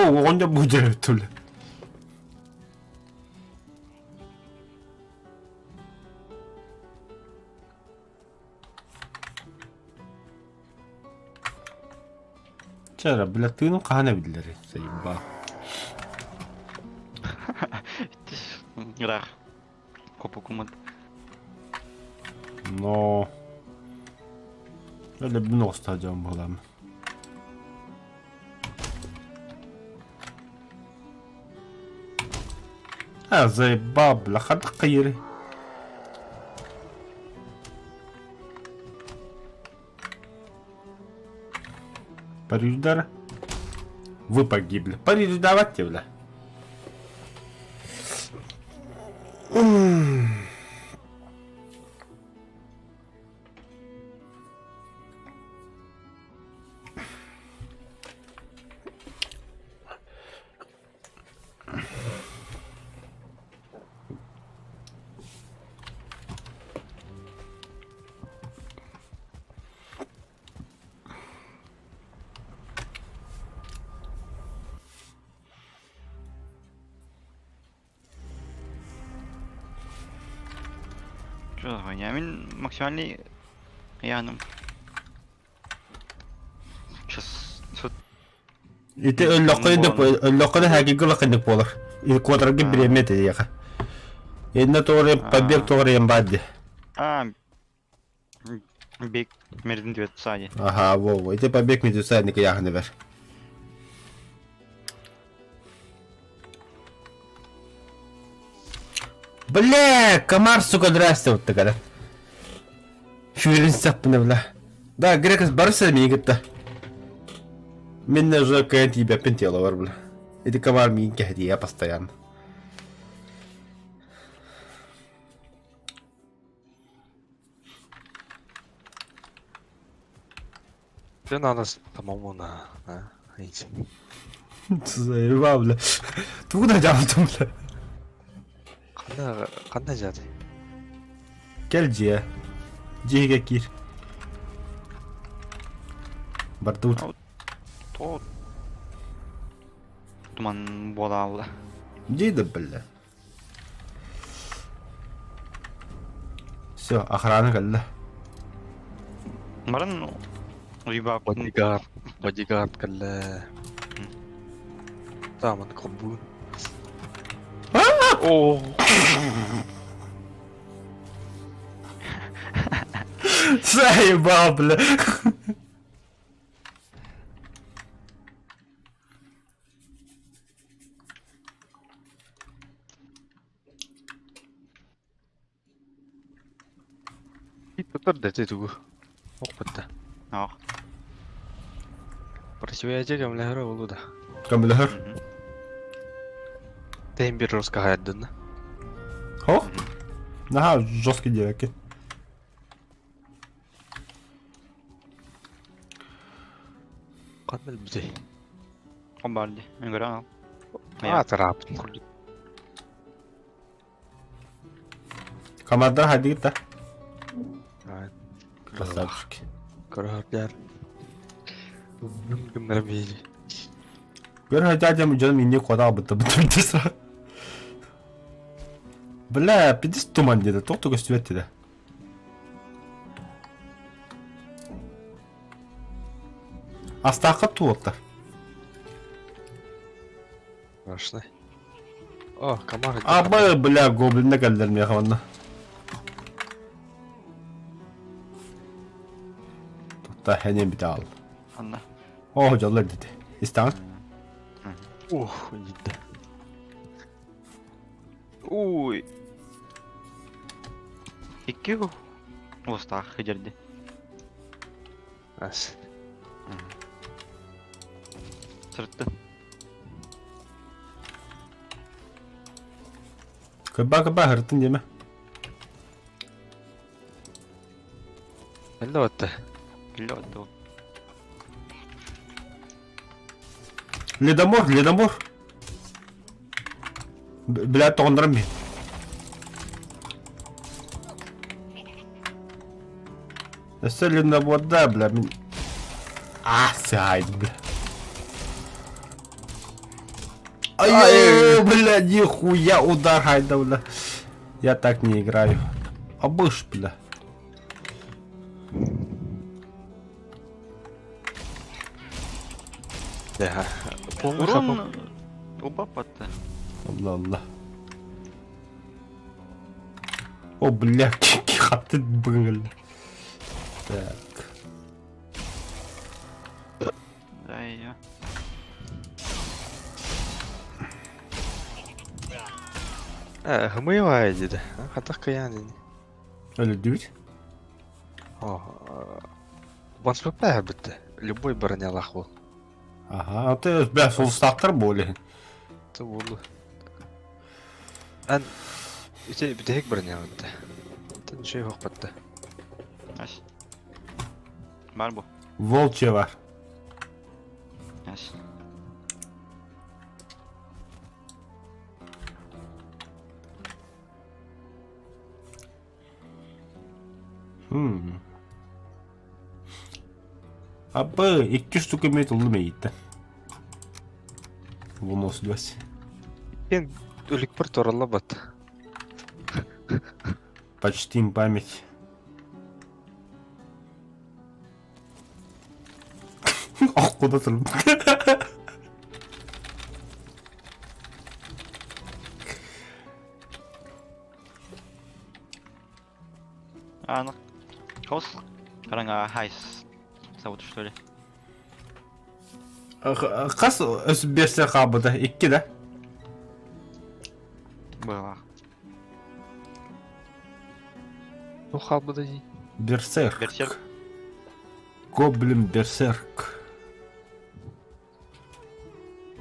оҕонньор бу дьэрэ бля. Чэ эрэ, бля, тыыным хаһан эбиллэрий, заебал. Ыраах. Копукумут. Но... Өлөбүн оҕуста дьон буолам. А, заебал, бля, хадах кайыры. Париждар. Вы погибли. Париж давайте, бля. Что за хуйня? Мин максимальный яным. Сейчас Ити өллөххө өллөххө хагигы лакыннык буолар. Куотарга бириэмэ этиэхэ. Инна тоҕо побег тоҕо ем баадди. А, бег мертвеца. Ага, во, ити побег мертвеца никаяхны бер. Бля, комар, сука, здрасте, вот такая. Шүрін саппына, бля. Да, грекос барса миигин кытта. Мин уже кыайан тиийбэппин тело бар, бля. Ити комар миигин кэһэтиэ постоянно. Дьэ надо самому на, а, идти. Заебал, бля. Тугу да дьаабытым, бля. Ханна ханна дьааты? Кэл дьиэ. Дьиэгэ киир. Бардыбыт. То туман буолаалла. Дии да бля. Все, охрана кэллэ. Баран уйбаап Бодигард, бодигард кэллэ. Тааман холбуун. Оо. Заебал, бля. Тутар да тугу. Охпатта. Ах. Просвяжи көмөлөһөр буолу да. Көмөлөһөр. Тэйин бир роска хайдынна. Хо? Наһаа жесткий диэбэккин. Ханна өлбүтэй? Хомбарди. Ыҥыран ал. Аа тарааппын курдук. Команда хайдыгыт да? Красавчики. Көрөһөрдөр. Гыннара биһиги. Көр дядям дьон минни куота бытта бытта Бля, пиздец туман диэтэ, туох да көстүбэт диэтэ. Астаахха туоттар. Страшно. О, комар. Абы, бля, гоблинна кэллэр миэхэ онно. Тутта хэнин битаал. Анна. Оо, дьоллор дити. Истаҕын? Ух, иитте. Уй. Икки уостаах хыдьэрди. Ас. Сырытты. Кырбаа кырбаа хырыттын диэмэ. Эллэ батта. Киллэ батта. Ледомор, ледомор. Бля, тоҕоннорон мин. Өссө ледоборда, бля, мин... А, сяйд, бля. Ай, бля, нихуя удар хайда, бля. Я так не играю. Абыш, бля. Урон убаппатта. Алла алла. О, бля, хаты был. Так. Да, ее. Э, хымыйва диде. Хатах кыян диде. Өлүрдүбүт. О, Ванспепе битте. Любой бронялах был. Ага, а ты, бля, сулустаахтар буоле. Это буолу. Ан ити бүтэһик бронялытта. Тын şey хохпатта. Ас. Бар бу. Волчья бар. Ас. Хм. Абы, икки штука имеет улым эйитте. Вынос 2. Кен өлүкпөр тороллобот. Почтим память. Ох, куда ты? А, ну. Хос. Хараҥа хайс. Зовут что ли? Хас өс берсе хаабыта икки да? Было. Ну хаалбыта дии. Берсерк. Берсерк. Гоблин берсерк.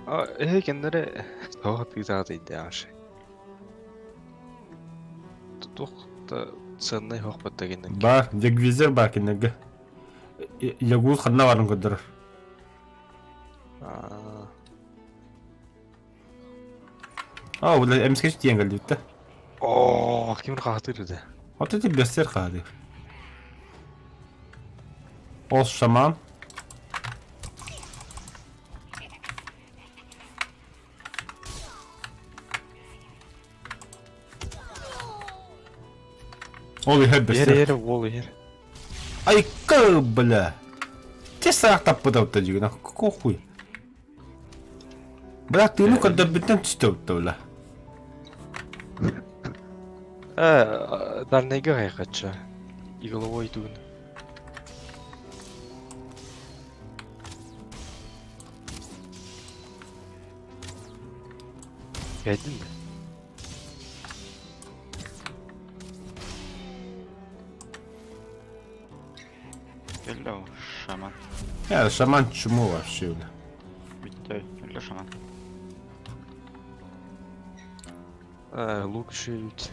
А, э, кеннере тоҕо тыытаата идеаше. Туох да ценнай хоохпат дэгиннэн. Бар, дегвизер бар кинерге. Ягуз ханна барын көрдөрөр. Аа. А, бля, эмискэ тиэн кэлбиттэ. Оо, ким хаатыр да. Вот эти берсерк хаады. Ол шаман. Ол иһэр Ер берсерк. ер ол ер. Айка, бля. Те саах таппыта дьигина. Какой хуй? Бля, тыыны көрдөрбүттэн түстэ бля. Э, дальнайга хайхача. Игловой тугун. Кәйдин да. Өллө шаман. Я шаман чмо вообще, бля. Бүттө. Өллө шаман. Э, лук шөйт.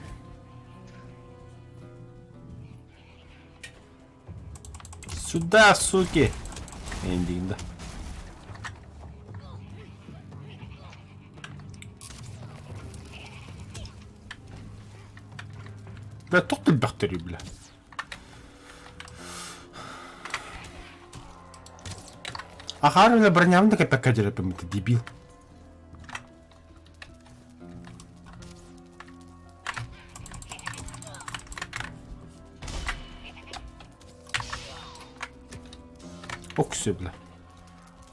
Сюда, суки! Эндинг, да. Бля, туох элбэхтэрий, бля. Ахаар бля броням да кэппэккэ дьэрэппиммит дебил. Оксө бля.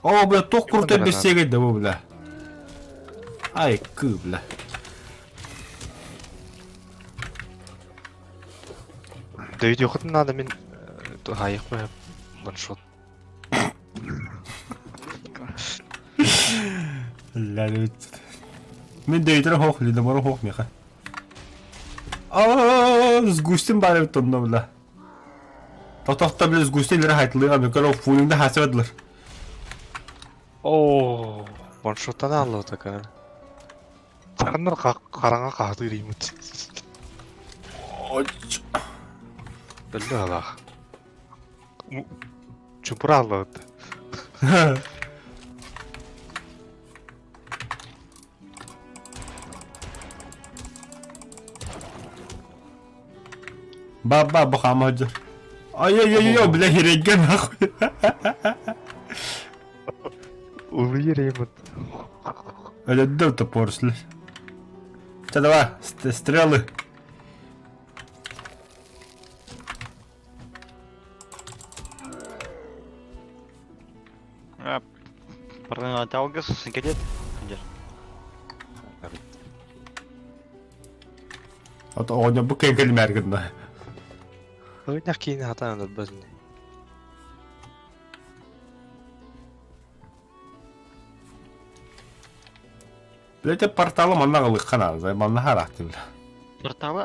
О, бля, туох крутой бессиэгэй да бу, бля. Ай, кы, бля. Дөйдүөхүтүн наада мин туһаайыахпын ваншот. Мин дөйдөрө хоох, ледомору хоох миэхэ. Аа, сгустим баар эбит онно бля. Тотохто бля сгустин лere хайтылыга мөкөр фунунда хасыбадылар. Оо, ваншоттан алла такая. Саханнар хараҥа хаһытыыр иимит. Өллө алаах. Чупура аллабыт. Ба-ба, бу хаамаһыдьар. Ай-ай-ай-ай, бля, хирэйгэ нахуй. Улуйар иимит. Өлөрдө топорсли. Чэ давай, стрелы. Алгыс кэлиэт. Ото оҕонньор бу кэҥ кэлимээр гынна. Ыгынньах киини хатаан өлбөт ини. Билете порталы манна аҕалыахха наада, манна хараахтыы бile. Порталы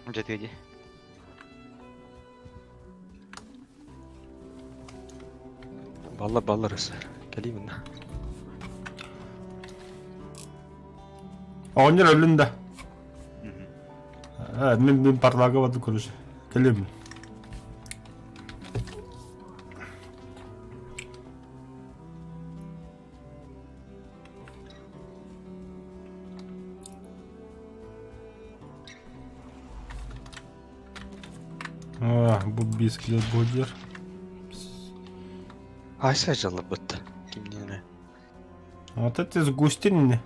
дьэтиэди. Баллар баллар өссө. Кэлиим инна. Оҕонньор өллүн да. Мин мин порталга бардым короче. Кэлиим. А, бу бискилет бодер. Айса дьалларбыт. Кимнине. Вот это сгустин.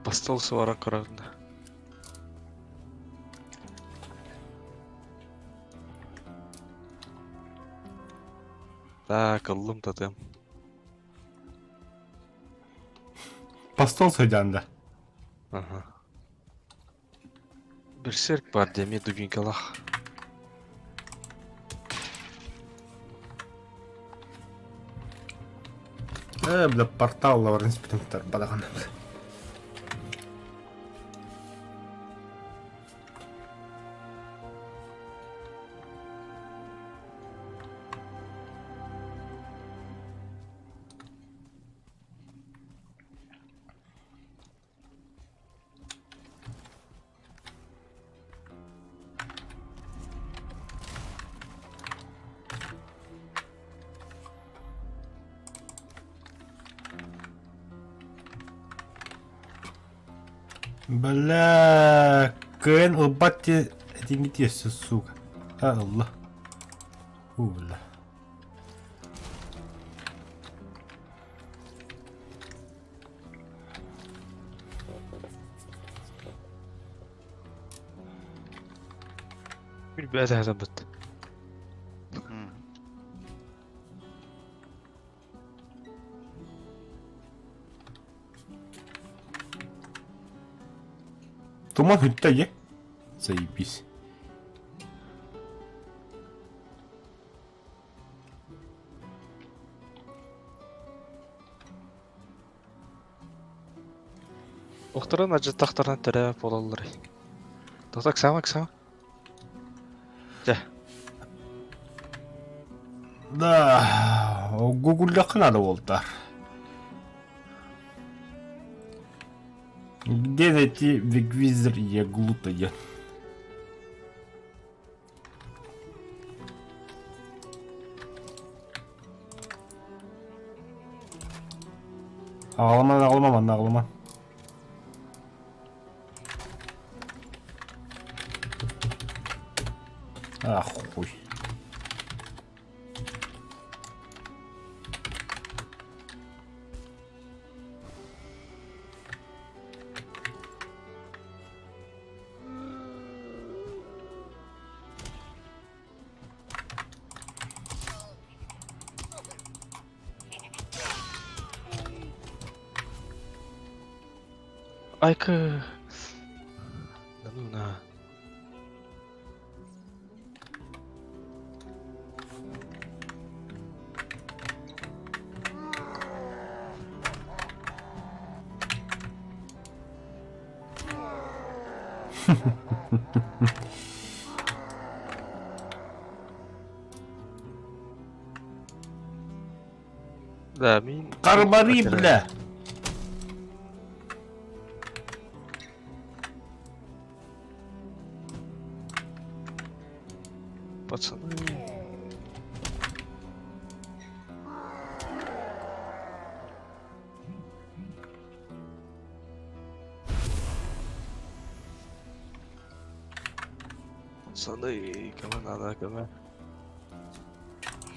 Постол суара көрөбүн. Так, ыллым татым. Постол сойдан да. Ага. Берсерк бар деме дубинкалах. Бля, портал лаврын спитинктер бадахан. Бля, кыайан ылбат этиҥҥит өссө сука. А, ылла. У, бля. Билбэт хатабыт. Туман хүтте е. Заебись. Охторон адьыттахтарына төрөөп буолаллар. Тота Оксана, Оксана. Дьэ. Да, гугуллахха надо буолта. Где найти вигвизер Яглута? Аҕалыман, аҕалыма, манна аҕалыма. Ах, хуй. Айка. Да ну на. Да, мин... Карбари, бля! Пацаны. Пацаны, кому надо, кому?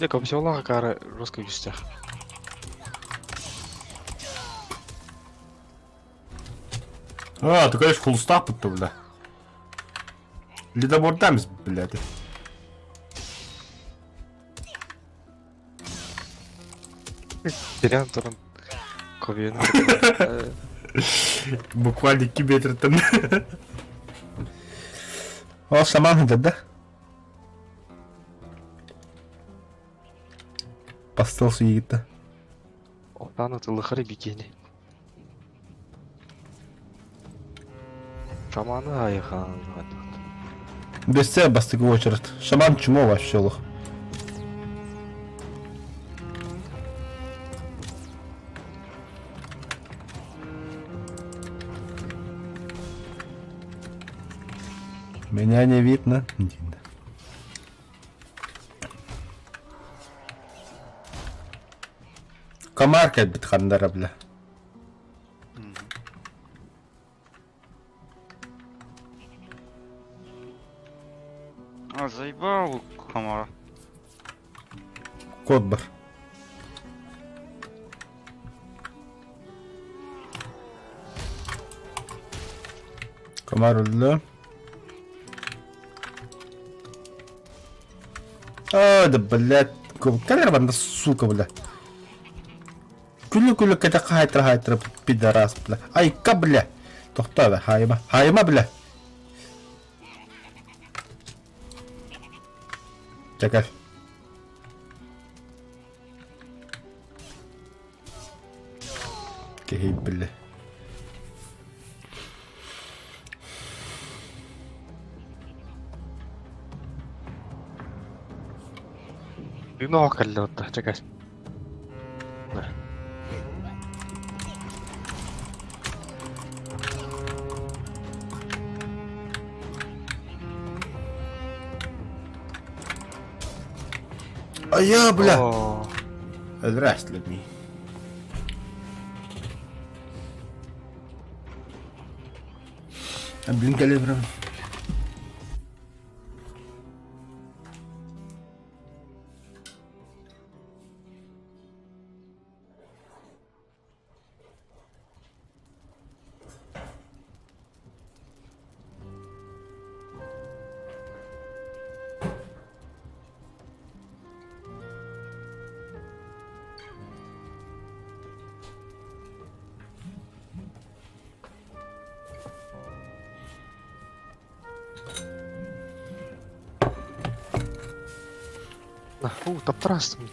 Дьэ, копсиолаах акаары русский күүстээх. А, ты, конечно, холустаах бля. Ледобордамс, блядь. Тирэн туран кобиены Буквально 2 метртэн. О, шаман да? Постел суйгитта. Отан ытылыхары бикини. Шаманы айхан. Бессе бастакы очередь. Шаман чмо вообще лох. Меня не видно. Комар кэлбит хандара бля. А, заебал комара. Код бар. Комар өллө. А, да, блядь. Кэлэр банда, сука, бля. Күлү-күлү кэтэх хаайтара-хаайтара пидорас, бля. Айка, бля. Тохтоо, бля, хаайыма. Хаайыма, бля. Чэ, Киһи бля. Бүгүн оҕо кэллэ отто, чэ кэл. Айа, бля! Оо, Здрасте, ми. Блин, кэлэ Уу, таптарастым.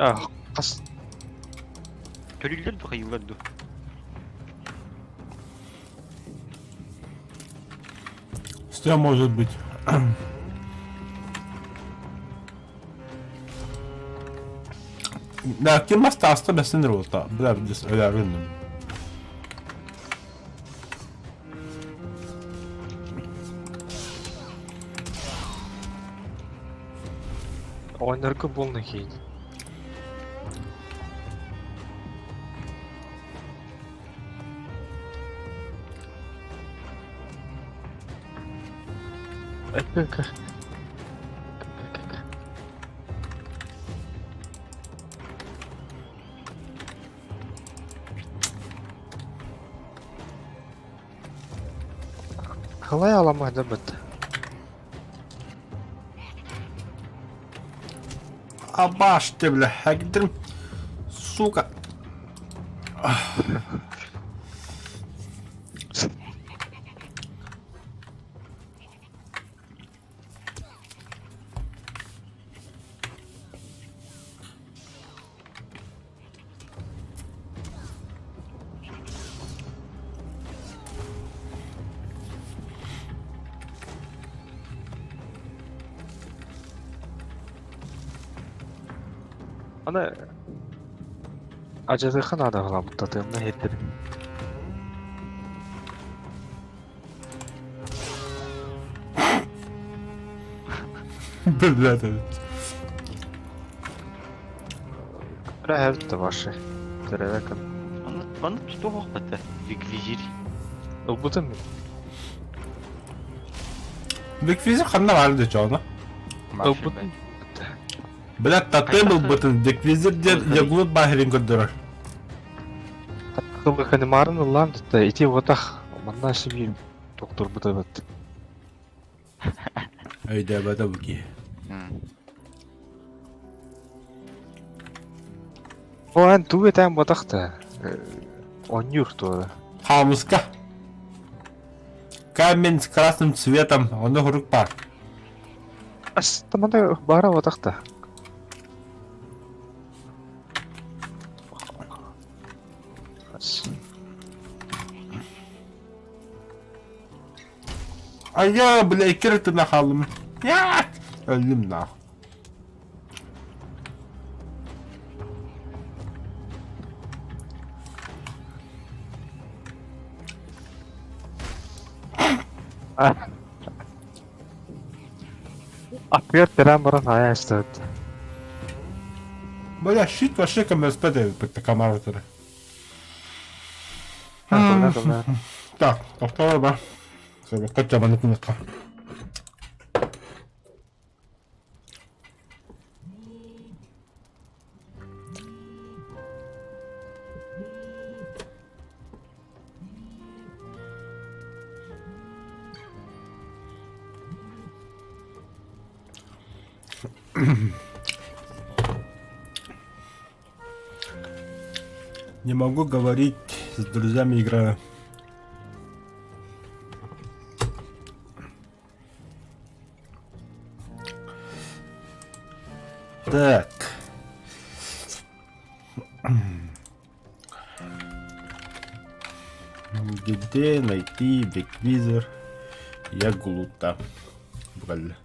Ah, хас Төрүүллэр ду хайыылар ду. Что может быть? Да, ким остался бэсин рота. Бля, здесь рынным. Оҕонньорго буолна киин. Эппэкэ. Қалай аламайды бит. Абаш ты, бля, хагдрым. Сука. Аны адьатыахха наада баҕалаабыт татыамна иһирдэрин. Блядь. Бля, это ваши. Здоровяка. Манна что хохпата? Реквизит. Ылбытым мин. Реквизит ханна баар дии чоҕуна? Ылбытым. Блядь, тотем ылбытын реквизит диэн яглут баахирин көрдөрөр. Тылгыканимарын ыллаан дитта ити уотах манна сибиир доктор бытабыт. Өйдөөбөтө бу киһи. О, эн тугу этээн ботах да оонньуур туора. Хаамыска. Камень с красным цветом, ону хурук баар. Ас, тамана баара ботах да. Ас. Айа, бля, икки эрэ тына хааллым. Өллүм нах. Атыгар тирээн баран айа истэбит. Бля, щит вообще КМСП дэбиппит камаратары. Так, тохтоо ба. Сөбөккө чабаны күнүккэ. Не могу говорить, с друзьями играю. Так. Где найти Беквизер Ягулута? Браль.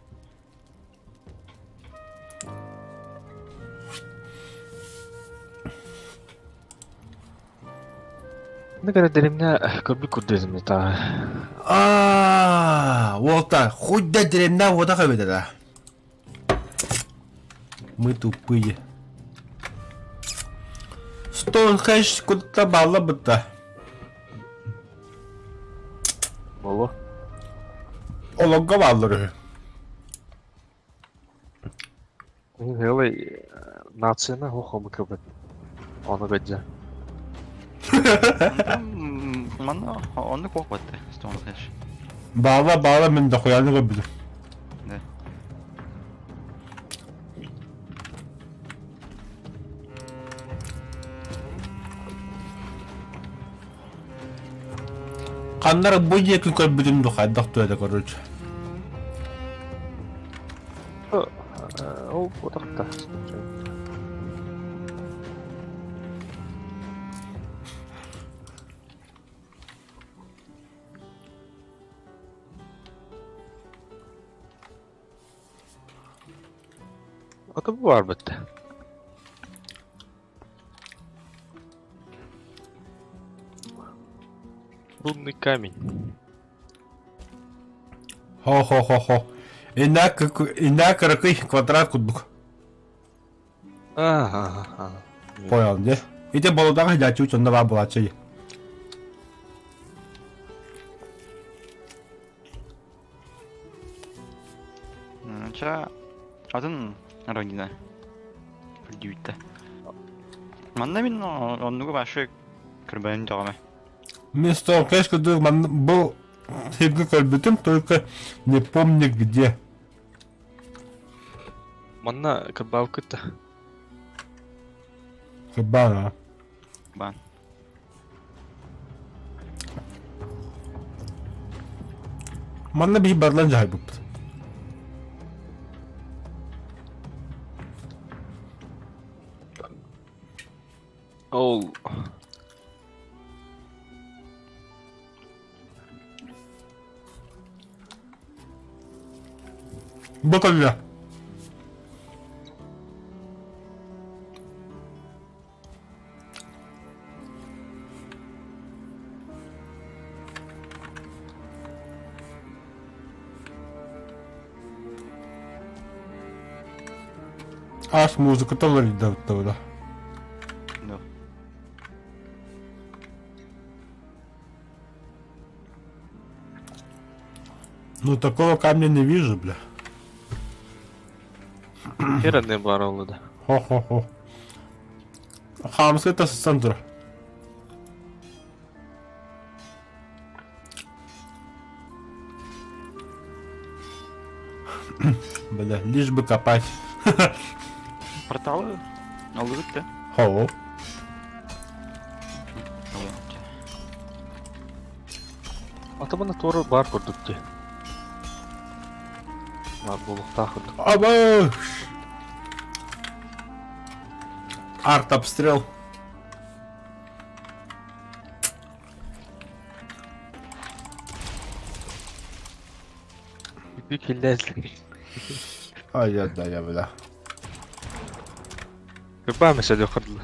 Ne kadar derimne көрбүт курдук та. А, вот так, хоть да деревня вот так да. Мы тупые. Стоунхендж куда балла бытта. Боло. Ологго бааллар үһү. Хэлэй нацияны хохомукабыт. Ону гаджа. Манна оннук куохпатта Стоунхендж. Баала баала мин дохуяны көрбүтүм. Да. Ханнара бу диэки көрбүтүм ду хайдах туэда короче. Ол отақта. Ото бу бар битте. Рунный камень. Хо-хо-хо-хо. Инна кыракый квадрат курдук. Ага, ага. Понял, де? Ити болудаҕа дьааччы онно баар буолааччы. Ча атын Родина. Үрдүүттэ. Манна мин оннугу башы көрбөйүн тоҕоме. Мен Стоунхендж курдук манна бу сиргэ көрбүтүм, только не помню где. Манна кырбаабыккыт да. Кырбаан Бан. Манна биһи барлан дьаһайбыппыт. Ол Бу кэллэ. Ас музыката уларыйда была. Ну. Ну такого камня не вижу, бля. Хер одне бар ол да. Хо-хо-хо. Хаамыска тасысан тура. Бля, лишь бы копать. Порталы? Алыгыт да? Хо. Ата мана туора баар курдук дии. Баар буолуохтаах курдук. Аба! Арт-обстрел. Үгүй киллээл. Ай, я, да, я, бля. Кырбаа мәсәле кырдыл.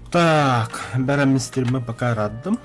Так, бәрәм стримы пока раддым.